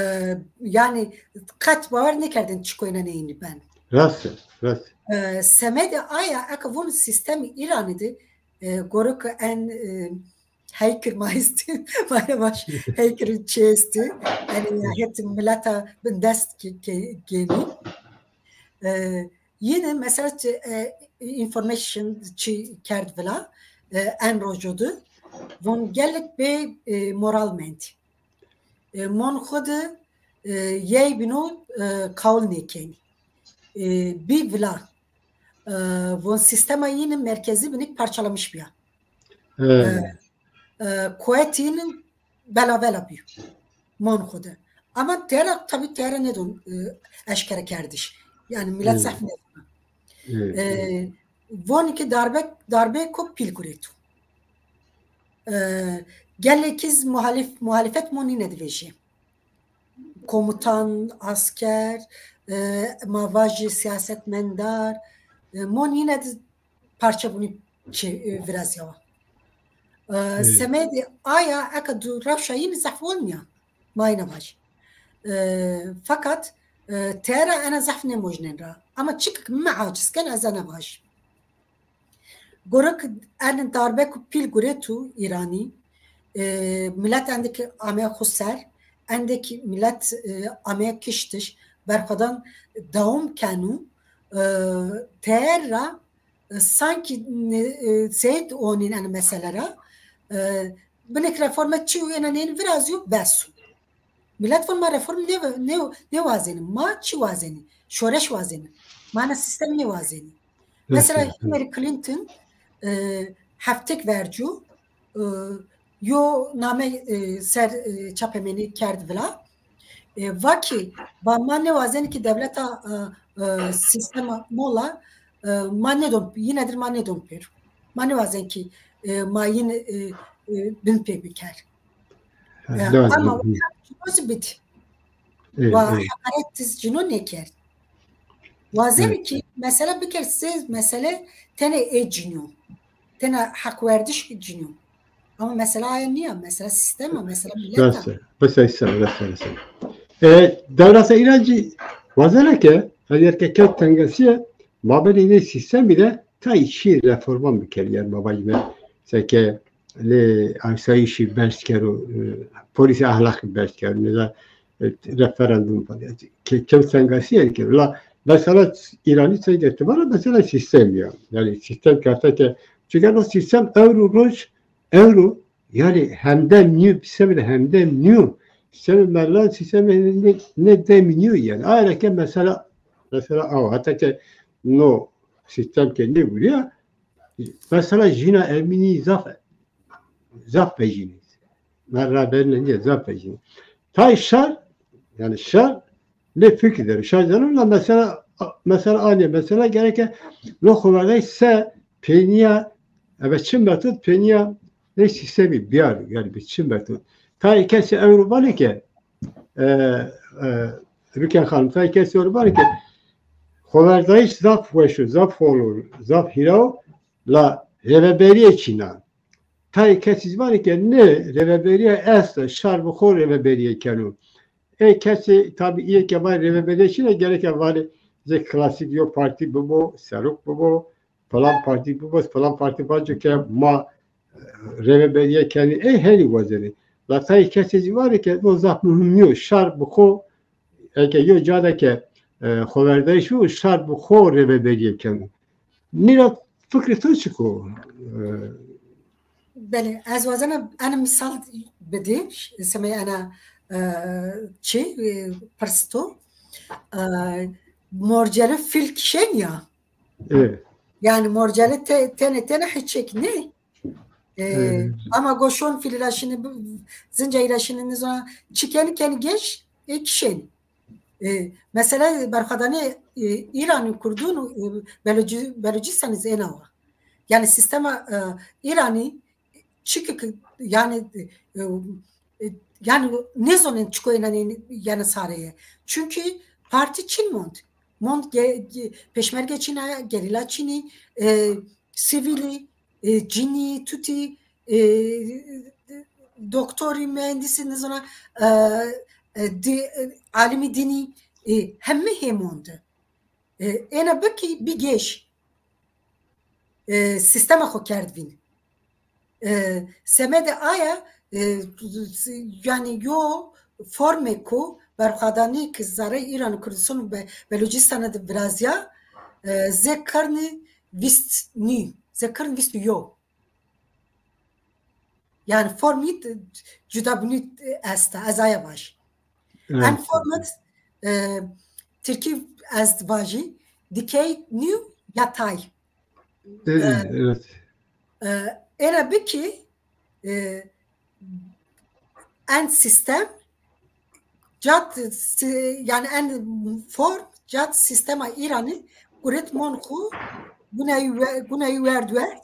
yani qet bawer nêkerdên çiko ênenê ênî ben. Rast e, rast e. E, semedê aya eke vûn sîstemê Îranî de, e, goro ke en, e, heykir ma estî, ma ne baş, heykir çi estî. Yani het mileta bindest ki, ki gênî. E, yine mesela, e, information çi kerd vila, e, en rojo de. Von gelek bê, e, moral mendî. E, mon xwu de, e, yey bîno, e, qawil nêkenî. E, bî vila. E, von sîstema yîne merkezî binik parçalamış bîya. E, e, quwetî yîne bela bela bîyo. Mon xwu de. Ama tera, tabî tera nêdon, e, eşkere kerdiş. Yani millet zaf nêdon. E, vonî ki darbe, darbe ko pîl gureto. E, gelekî z muhalif-, muhalefet mon yîne de vejî. Komutan, asker, e, ma vajî siyasetmendar, e, mon yîne de parçebûnî çi, e, virazîyawa. E, semedê aya eke du rewşa yîne zaf olmîya. Ma yîne vajî. E, fakat, e, tera ena zaf nêmojnên ra. Ama çik mi aciz ken ez ena vajî. Gorek en darbe ku pîl guretu Îranî, e, milet endekî ameya xwu ser, endekî milet, e, ameya kiştiş, berxwedan dewam kenu, e, teyer ra, e, sankî ne-, e, seyt onîn en mesele ra, e, binek reforme çi û ena nêni virazîyo bes o. Milet von ma reform nê-, nê-, nêwazenî. Ma çi wazenî? Şoreş wazenî. Ma na sîstem nêwazenî. Mesela Hillary Clinton, e, heftêk vercu, e, yo name, e, ser, e, çapemenî kerd vila. E, va ki, va ma nêwazenî ki dewleta, e, e, sîstema mola, e, ma nêdon, yine dir ma nêdon pêro. Ma nêwazen ki, e, ma yin, e, e, bin pê biker. Ha, e, lazim. Ama o cino zî bidî. Ê, wa ê. Heqaret tiz cino nêkerd. Wazenî ki mesela biker se mesele tenê ê cino. Tena heqwerdiş cino. Ama mesela aya nîya, mesela sîstem a, mesela milet a. Rast e. Mesela sîstem, rast e, rast e. E, dewleta Îran jî wazena ke, eger ke kewt tengasîye, mabênê nê sîstemî de tayê çî reforman bikerî, yanî ma vajîme seke lê asayîşî berz kero, e, polîsê ahlaqî berz kero, nêza, e, referandum falan. Ke-, kewt tengasîye yanî ke. La mesela Îranî seke ti vana mesela sîstemî ya. Yanî sîstem kerte ke, çunke no sîstem ewro roj, ewro, yanî hemdem nîyo, sîstemê de hemdem nîyo. Sîstemê merlan, sîstemê nê, nê demî nîyo yanî. Aye ra ke mesela, mesela awa, heta ke no sîstem ke nêvurîya, mesela jîna ermenî zaf, zaf vejînê. Merra verîne nîye, zaf vejînê. Tay şar, yanî şar, lê fikir der. Şar zeno la mesela, mesela anîye, mesela gereke no xoverdayîş se peynîya, ebe çi metod peynîya nê sîstemî bîyaro, yanî bi çi metod. Tayê kesî ewro vanê ke, e, e, Rûken Xanim, tayê kesî ewro vanê ke xoverdayîş zaf weş o, zaf hol o, zaf hîra o, la rêveberîye çin a. Tayê kesî zî vanê ke nê, rêveberîye esta, şar bi xo rêveberîye keno. Ê kesî tabî îyê ke vanê rêveberîye çin a, gereke vanê zê klasîk yo partî bibo, serok bibo, filan partî bibo, filan partî vaco ke ma, e, rêveberîye kenî, ê henî wazenê. La tayê kesî zî vanê ke no zaf muhîm nîyo, şar bi xo, eke yo ca de ke, e, xoverdayîş o, şar bi xo rêveberîye keno. Nîra fikrê to çik o? E, Belê, ez wazena ena misal bidî, semê ena, e, çi, e, pirs to. E, morcele fîl kişenî ya. Evet. Yani morcele te-, tenê, tenê hiçek nê. E, Evet. Ama go şon fîlî ra şinî, zincayî ra şinî, nizona çi kenî, kenî geş, e, kişenî. E, mesela berxwedanê, e, Îranî, Kurdûn, e, Belucî-, Belucîstanî zî êna wa. Yani sistema e, İranî çiki ki yani e, e, yani nêzonên çiko ênenê yanî sareye. Çünkü parti çin mond. Mond ge, ge, peşmerge çin a, gerîla çinî, e, sivîlî, e, cinî, tutî, e, doktorî, mühendisî, nêzona, e, e, di, e, alimî dinî, e, hemî hê mond. E, êna bikî bigêş. E, sîstema xo kerd vîn. E, semedê aya e, yanî yo formê ku berxwedanî ki zerrey Îran, Kurdistan û Be-, Belûcîstanê de virazîya e, zê qirnî vîst nî, zê qirn vîst û yo. Yani formî cudabûnî esta, ez aya vaj. Evet. En format e, Tirkî ez vajî dikey nî yatay. Evet, evet. E, êna bikî e, en sistem cad si- yani en form cad sistema Îranî guret mon xu guney we- guney werd werd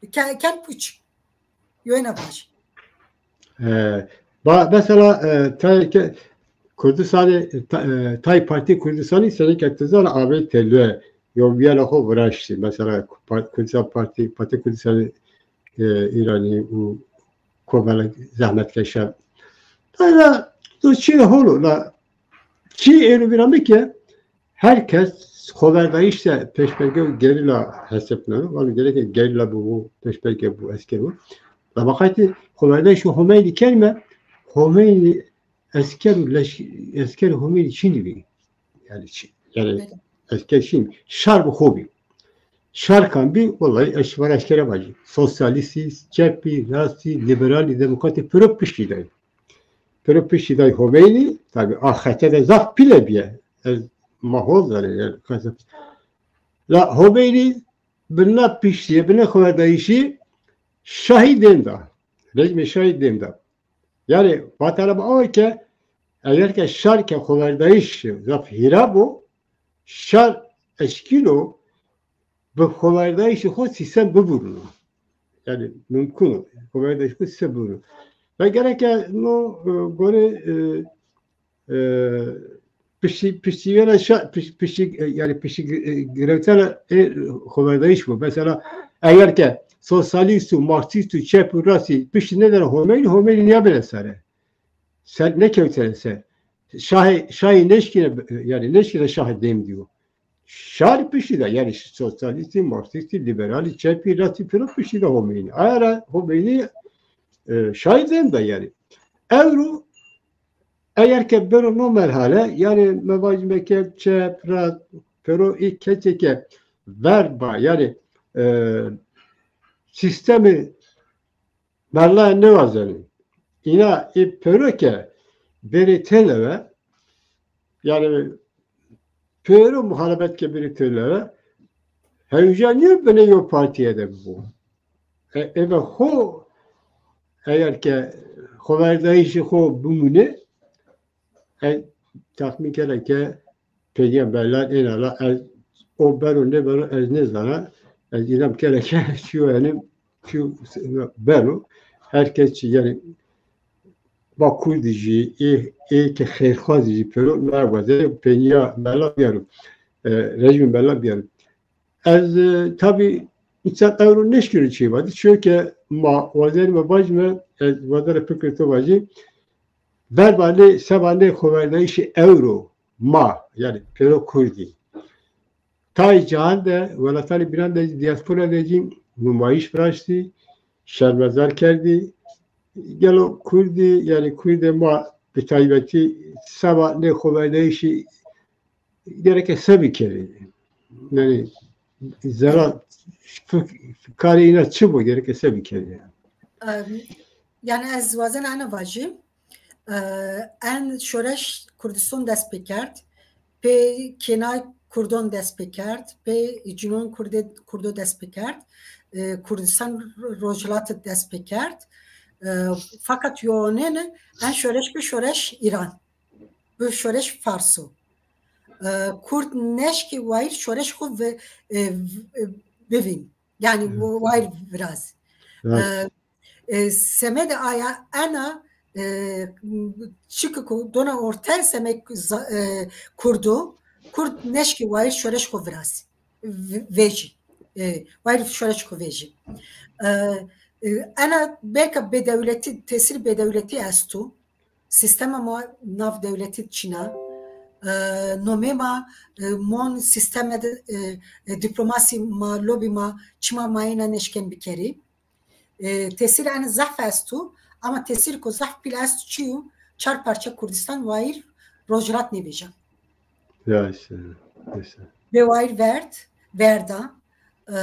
ke- ken puç. Yo êna vaj. E, ba, mesela e, tay ke Kurdistanê, ta, e, tay Partî Kurdistanî senî ke ti zana avê têlue yo vîyena xo viraştî. Mesela Pa- Kurdistan Partî, Partî Kurdistan e, Îranî û komela zehmetkeşan. Tayra tu çî holo la çî êno vîra mi ke her kes xoverdayîş de peşmerge û gerîla hesebneno. Vano gereke gerîla bibo, peşmerge bo, esker bo. La baqaytî xoverdayîş û Homeynî kerime, Homeynî esker û leş, esker Homeynî çinî bî. Yani, çi- yani esker çinî bî. Şar bi xo bî. Şar kam bî, wellahî ez şima ra eşkere vajî. Sosyalîstî, çepî, rastî, lîberalî, demokratî piro piştî day. Piro piştî day Homeynî, tabî a xete de zaf pîle bîye. Ez ma hol zanê, yani, kasa- La Homeynî bi na piştîye, bi na xoverdayîşî şahî dêm da. Rejimê şahî dêm da. Yani vatena mi awa ke eger ke şar ke xoverdayîş zaf hîra bo, şar eşkîno bi xoverdayîşê xo sîstem bivurno. Yani mumkun o. Xoverdayîşê xo sîstem bivurno. Ve gereke no e, gore e, e, piştî, piştîvêna şa, piş, piştî, e, yani piştî e, girewtena e, xoverdayîş bo. Mesela eger ke sosyalîst û marksîst û çep û rastî piştî nêdena Homeynî, Homeynî nîyabêne sere. Ser, nêkewtêne ser. Şahê, şahî nêşkîne, yani nêşkîne şahê dêm dîyo. Şar piştî de, yani sosyalîstî, marksîstî, lîberalî, çepî, rastî piro piştî de Homeynî. Aya ra Homeynî e, şahî dêm da yani. Ewro eger ke beno no merhale, yani mi vajîme ke çep, rast, piro ê kesê ke verba, yani e, sîstemê Mela nêwazenê. Îna ê pêro ke bêrê têlewe, yani pêro muhalefet ke bêrê têlewe, hewja nîyo binê yo partîye de bibo. E, eve xo, eger ke xoverdayîşê xo bimûne, ez texmîn kena ke pênîya belan êna la ez o beno nêbeno ez nêzana. Ez înan kena ke çîyo, yanî çîyo beno. Her kes çî, yanî va kurdî jî, ê, ê ke xeyrxwazî jî pêro nêwazenê pênîya belan biyaro. E, rejîmê belan biyaro. Ez, e, tabî însan ewro nêşkîno çî vajî. Çîyo ke ma wazenîme vajîme, ez wazena fikir to vajî. Verba nê, seba nê xoverdayîşê ewro ma, yanî pêro kurdî, tayê cihan de, welatanê bînan de zî, dîaspora de zî numayîş viraştî, şermezar kerdî. Gelo kurdî, yanî kurdê ma bi taybetî seba nê xoverdayîşî gereke se bikerê? Yanî zera fik-, karê îna çi bo, gereke se bikerê? Em, yanî ez wazena ena vajî. E, en şoreş Kurdistan dest pê kerd. Pê kênay Kurdan dest pê kerd. Pê cinon Kurde, Kurdo dest pê kerd. E, Kurdistan Rojhilat dest pê kerd. E, fakat yoğunêne en şoreş bi şoreş Îran. Bi şoreş Farso. E, Kurd neşkî wayîr şoreş xo ve, e, v-, e, bivîn. Yanî wayîr virazî. E, e, semedê aya ena, e, çiki ku dona orte semê za- e, kurdo, kurd neşkî wayîr şoreş xo virazî. V- vejî. E, wayîr şoreş xo vejî. E, e, ena belka bêdewletî, tesîr bêdewletî esto. Sîstema ma nav dewletî çin a. E, nomê ma, e, mon sîsteme de, e, e, dîplomasî ma, lobî ma, çima ma êna neşken bikerî. E, tesîr ene zaf esto, ama tesîr ku zaf pîl esto çi yo? Çar parça Kurdistan wayîr rojhilat nêvejîya. Ya işte, işte. Bê wayîr verd, verda. E,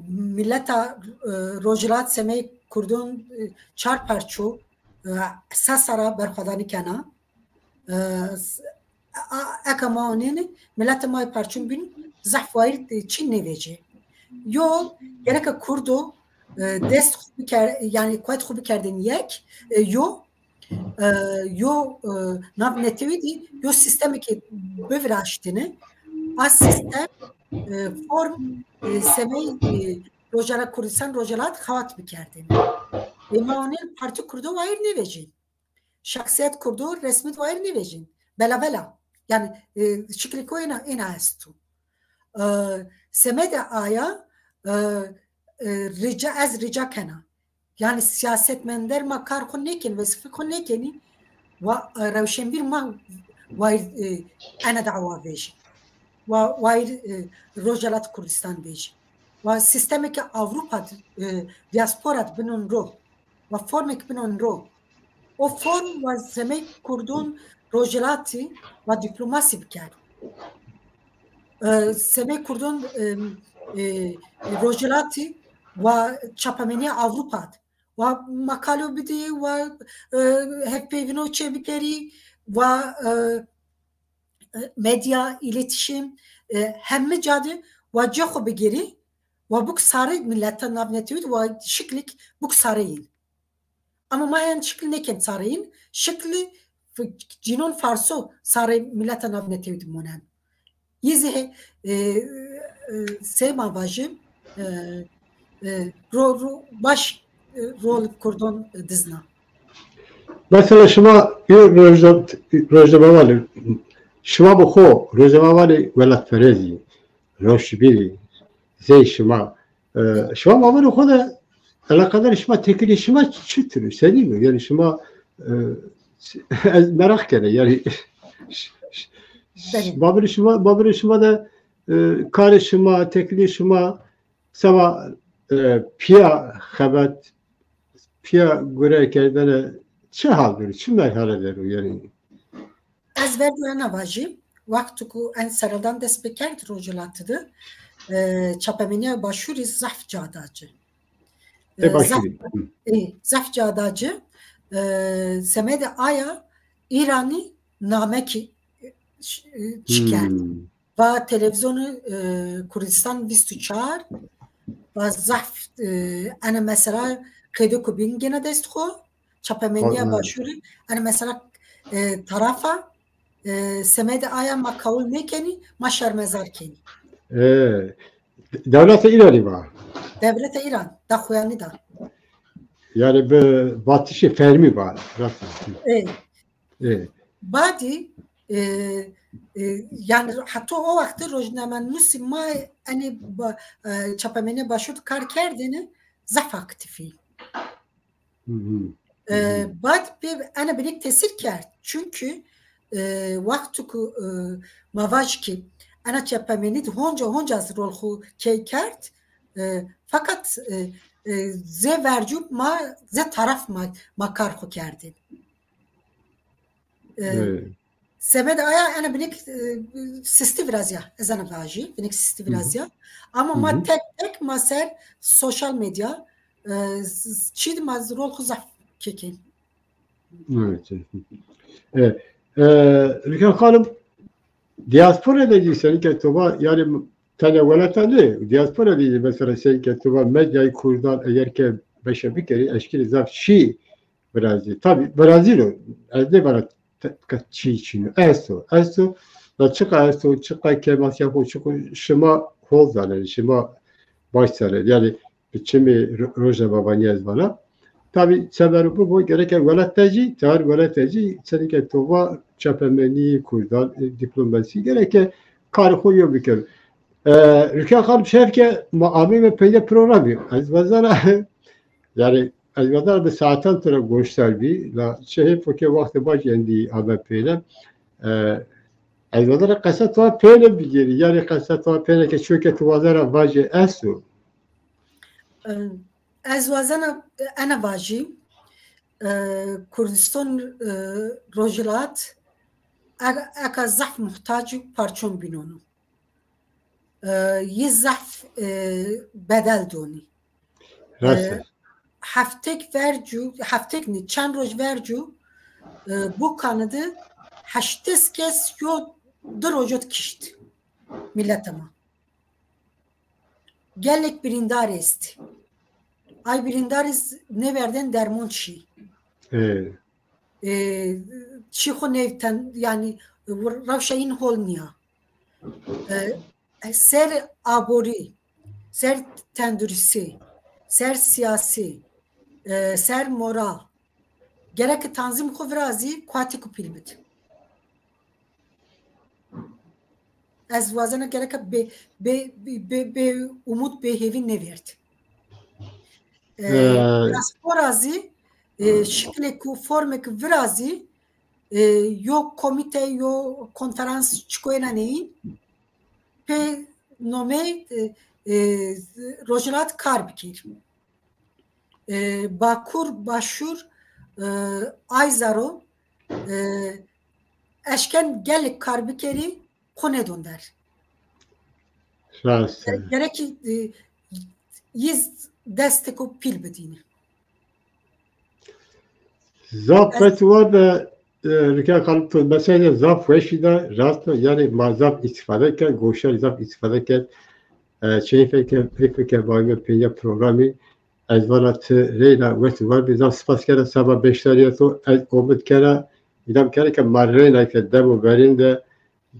mileta, e, rojhilat semey kurdon, e, çar parço, e, se sera berxwedanî kena. E, s- a- eka ma onêne, mileta ma yê parçon bîn zaf wayîr, e, çî nêvecî. Yo, gereke kurdo, e, dest xo biker, yanî quwet xo bikerdin yek, e, yo, e, yo, e, nav netewî dî yo sîstemêkê biviraştine. A sîstem, e, form, e, semey, e, Rojhela Kurdistan, Rojhelat xewat bikerdêne. Ê ma onên partî kurdo wayîr nêvejîn. Şexsîyet kurdo resmî di wayîr nêvejîn. Bela bela. Yanî, e, şiklêko êna, êna esto. E, semedê aya, e, e, rica, ez rica kena. Yanî sîyasetmender ma kar xo nêkenî, wezîfê xo nêkenî, wa, e, rewşenbîr ma wayîr, e, ena dawa vejî. Wa wayîr, e, Rojhelat Kurdistan vejî. Wa sîstemêke Ewropa di, e, dîaspora di binon ro. Wa formêk binon ro. O form wa semey kurdon rojhilatî wa dîplomasî biker. E, semey kurdon, e, e, rojhilatî wa çapemenîya Ewropa di. Wa makalo bidî, wa, e, hevpeyvîno çê bikerî, wa, e, e, medya, îletîşîm, e, heme ca de wa cê xo bigêrî, wa buk sarê mileta navnetewî de wa şiklêk buk sarê yin. Ama ma yan şikl nêken sarê yin, şiklî f- cînon farso sarê mileta navnetewî de monen. Yê zî he, e, e, sey ma vajî, e, e, ro, ro, baş, e, rol kurdon dizna. Mesela şima yo rojna-, rojnamevanî, şima bi xo rojnamevanî welatperest î, rewşenbîr î, zey şima, e, şima ma vano xo de eleqedar şima, têkilî şima çitur o, senîn o? Yanî şima, e, ez meraq kena, yanî, ş- ş- Belê. Babirê şima, babirê şima de, e, karê şima, têkilî şima, seba, e, pîya xebet, pîya gure kerdene çi hal der o, çi merhale der o yanî? Ez verdo ena vajî, wexto ku en serhildan dest pêkerd Rojhilatî de, e, çapemenîya Başûrî zaf ca da ci. E, E, zaf, Başûrî. Hı. E, zaf ca da ci. E, semedê aya Îranî namekî, e, ş- e, çi kerd. Hmm. Va televîzyonê, e, Kurdistan vîst û çar, va zaf, e, ena mesela qeydo ku bîn gêna dest xo, çapemenîya Başûrî, ena mesela, e, tarafa, e, semedê aya ma qewul nêkenî, ma şermezar kenî. E, dewleta Îranî va. Dewleta Îran, da xuyanî da. Yanî bi vatişê fermî va. Rast. E, E. Badî, e, e, yanî heta o wextî rojnamenusî ma, enê ba- e, çapemenîya Başûr kar kerdêne zaf aktîf î. Hı hı. E, bad pê ene binêk tesîr kerd. Çunkî, e, wexto ku, e, ma vaj kî ena çapemenî di honca honca zî rol xo key kerd, e, feqet, e, e, zê vercû ma, zê taraf ma, ma kar xo kerdên. E, Evet. Semedê aya ena binêk, e, sistî virazîya. Ez ena vajî, binêk sistî Hı hı. virazîya. Ama Hı ma hı. tek tek ma ser sosyal medya, e, s- çî di ma rol xo zaf kekên. Evet, evet. E, e, Rüken Hanım, diaspora de dî senî ke to va, yanî tenya welata nê, diaspora de dî mesela senî ke to va medyayê kurdan eger ke beşe bikerî, eşkîrî zaf çî virazî. Tabî virazîno. Ez nêvana te- ke çî çîno. Esto, esto. Da çiqa esto, çiqa ke masrafo, çiqa şima hol zanenî. Şima Baş sere. Yanî bi çimê ro-, rojname vanî ez vana. Tabî sebero bibo gereke welat de jî, tewr welat de jî, senî ke to va çapemenî, kurdan, e, dîplomasî, gereke karê xo yo bikero. E, Rûken Xanim, şef ke ma ameyme peynîya programî. Ez wazena, yanî ez wazena bi saetan to ra goşdar bî, la çi heyf o ke wextê ma jî endî ame peyne. E, ez wazena qesa to peyne bigêrî, yanî qesa to peyne ke ço ke tu wazena vajê esto. E, ez wazena, e, ena vajî, e, Kurdistan, e, Rojhilat, e-, eka zaf muhtac û parçon bînon o. E, yê zaf, e, bedel donî. Rast e. E, heftêk vercu, heftêk nî, çend roj vercu, e, Bokanî de heştês kes yo di rojot kişt mileta ma. Gelek birîndar est. Ay birîndarî z-, nêverdên dermon çî. E. E, çî xo nêvten, yanî rewşa în hol nîya. E, ser aborî, ser tenduristî, ser sîyasî, e, ser moral. Gereke tanzîm xo virazî, kuatî ku pîl bid. Ez wazena gereke bê, bê, bê, bê, bê umut, bê hêvî nêvêrt. E, e, diaspora zî, e, şiklêk û formêk virazî, e, yo komîte, yo konferans çikoyena neyîn, pê nomey, e, e, Rojhilat kar bikir. E, Bakur, Başur, e, Ayzaro, e, eşken gelek kar bikerî, xo nêdon der. Rast e. Gerekî, e, yîz desteko pîl bidînî. Zaf qet wa de, e, Rûken Xanim, to mesele zaf weşî de, rast o, yanî ma zaf îstîfade kerd, goşdarî zaf îstîfade kerd. E, çeyfeke, heyfeke vayme peyya programî, ez vana ti reyna wes û war bî, zaf spas kena seba beşdarîya to, ez omid kena, îdam kena ke ma reyna ke demo verên de,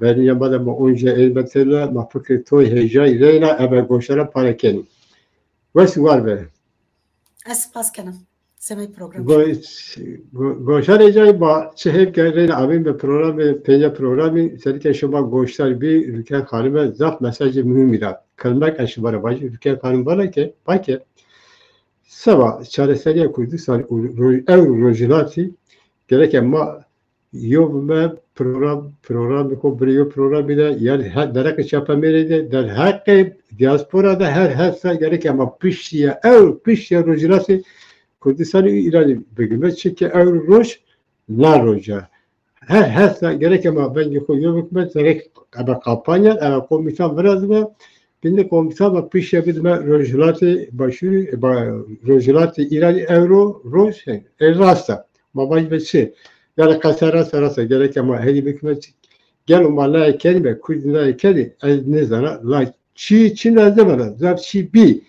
verên ya ma de ma onca êrmetêne, ma fikir to hêjayî reyna, ebe goşdaran pare kenî. Wes û war be. Ez spas kena. Semê programî. Go-, go-, goşdarê cayî ma çi hêf ke reyna ameyme programî, peyya programî, senî ke şima goşdar bî, Rûken Xanime zaf mesajê muhîmî da. Kelmek ez şima ra vajî, Rûken Xanim vana ke, va ke, seba çareserîya Kurdistan û ro-, ewro rojhilatî gereke ma yo bime program, programê xo birê yo programî de, yanî her dereqê çapemênî de, derheqê dîaspora de her hesa gereke ma piştîya ewro, piştîya rojhilatê Kurdistanî û Îranî bigime. Çike ewro roj na roj a. Her hesa gereke ma vengê xo yo bikime, gerek ebe kampanyan, ebe komîtan virazime, bînî komîtan ma piştîya bidime rojhilatê Başûrî, ba-, rojhilatê Îranî ewro roj, e, rast a. Ma vajîme çi? Yanî qese rast a, rast a. Gereke ma herî bikime çi? Gelo ma naye kenîme, Kurdî naye kenî, ez nêzana. La çî, çî lazim a, zaf çî bî.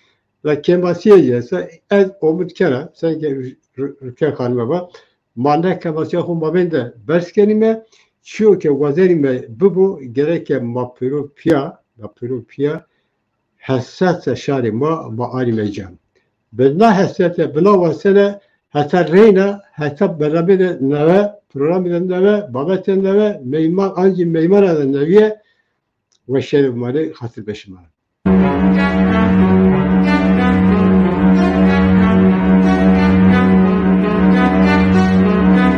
La kêmasîye zî esta, ez omid kena, senke Rû-, Rû-, Rûken Xanime va, ma na kêmasîya xo mabên de berz kenîme, çîyo ke wazerîme bibo, gereke ma pêro pîya, ma pêro pîya hesete şarê ma, ma arîme ca. Bi na hesete, bi na wasene, heta reyna, heta bernameyê de newe, programî de newe, babetê newe, meyman, ancî meymana de newîye, weşîye de bimanê, xatir be şima.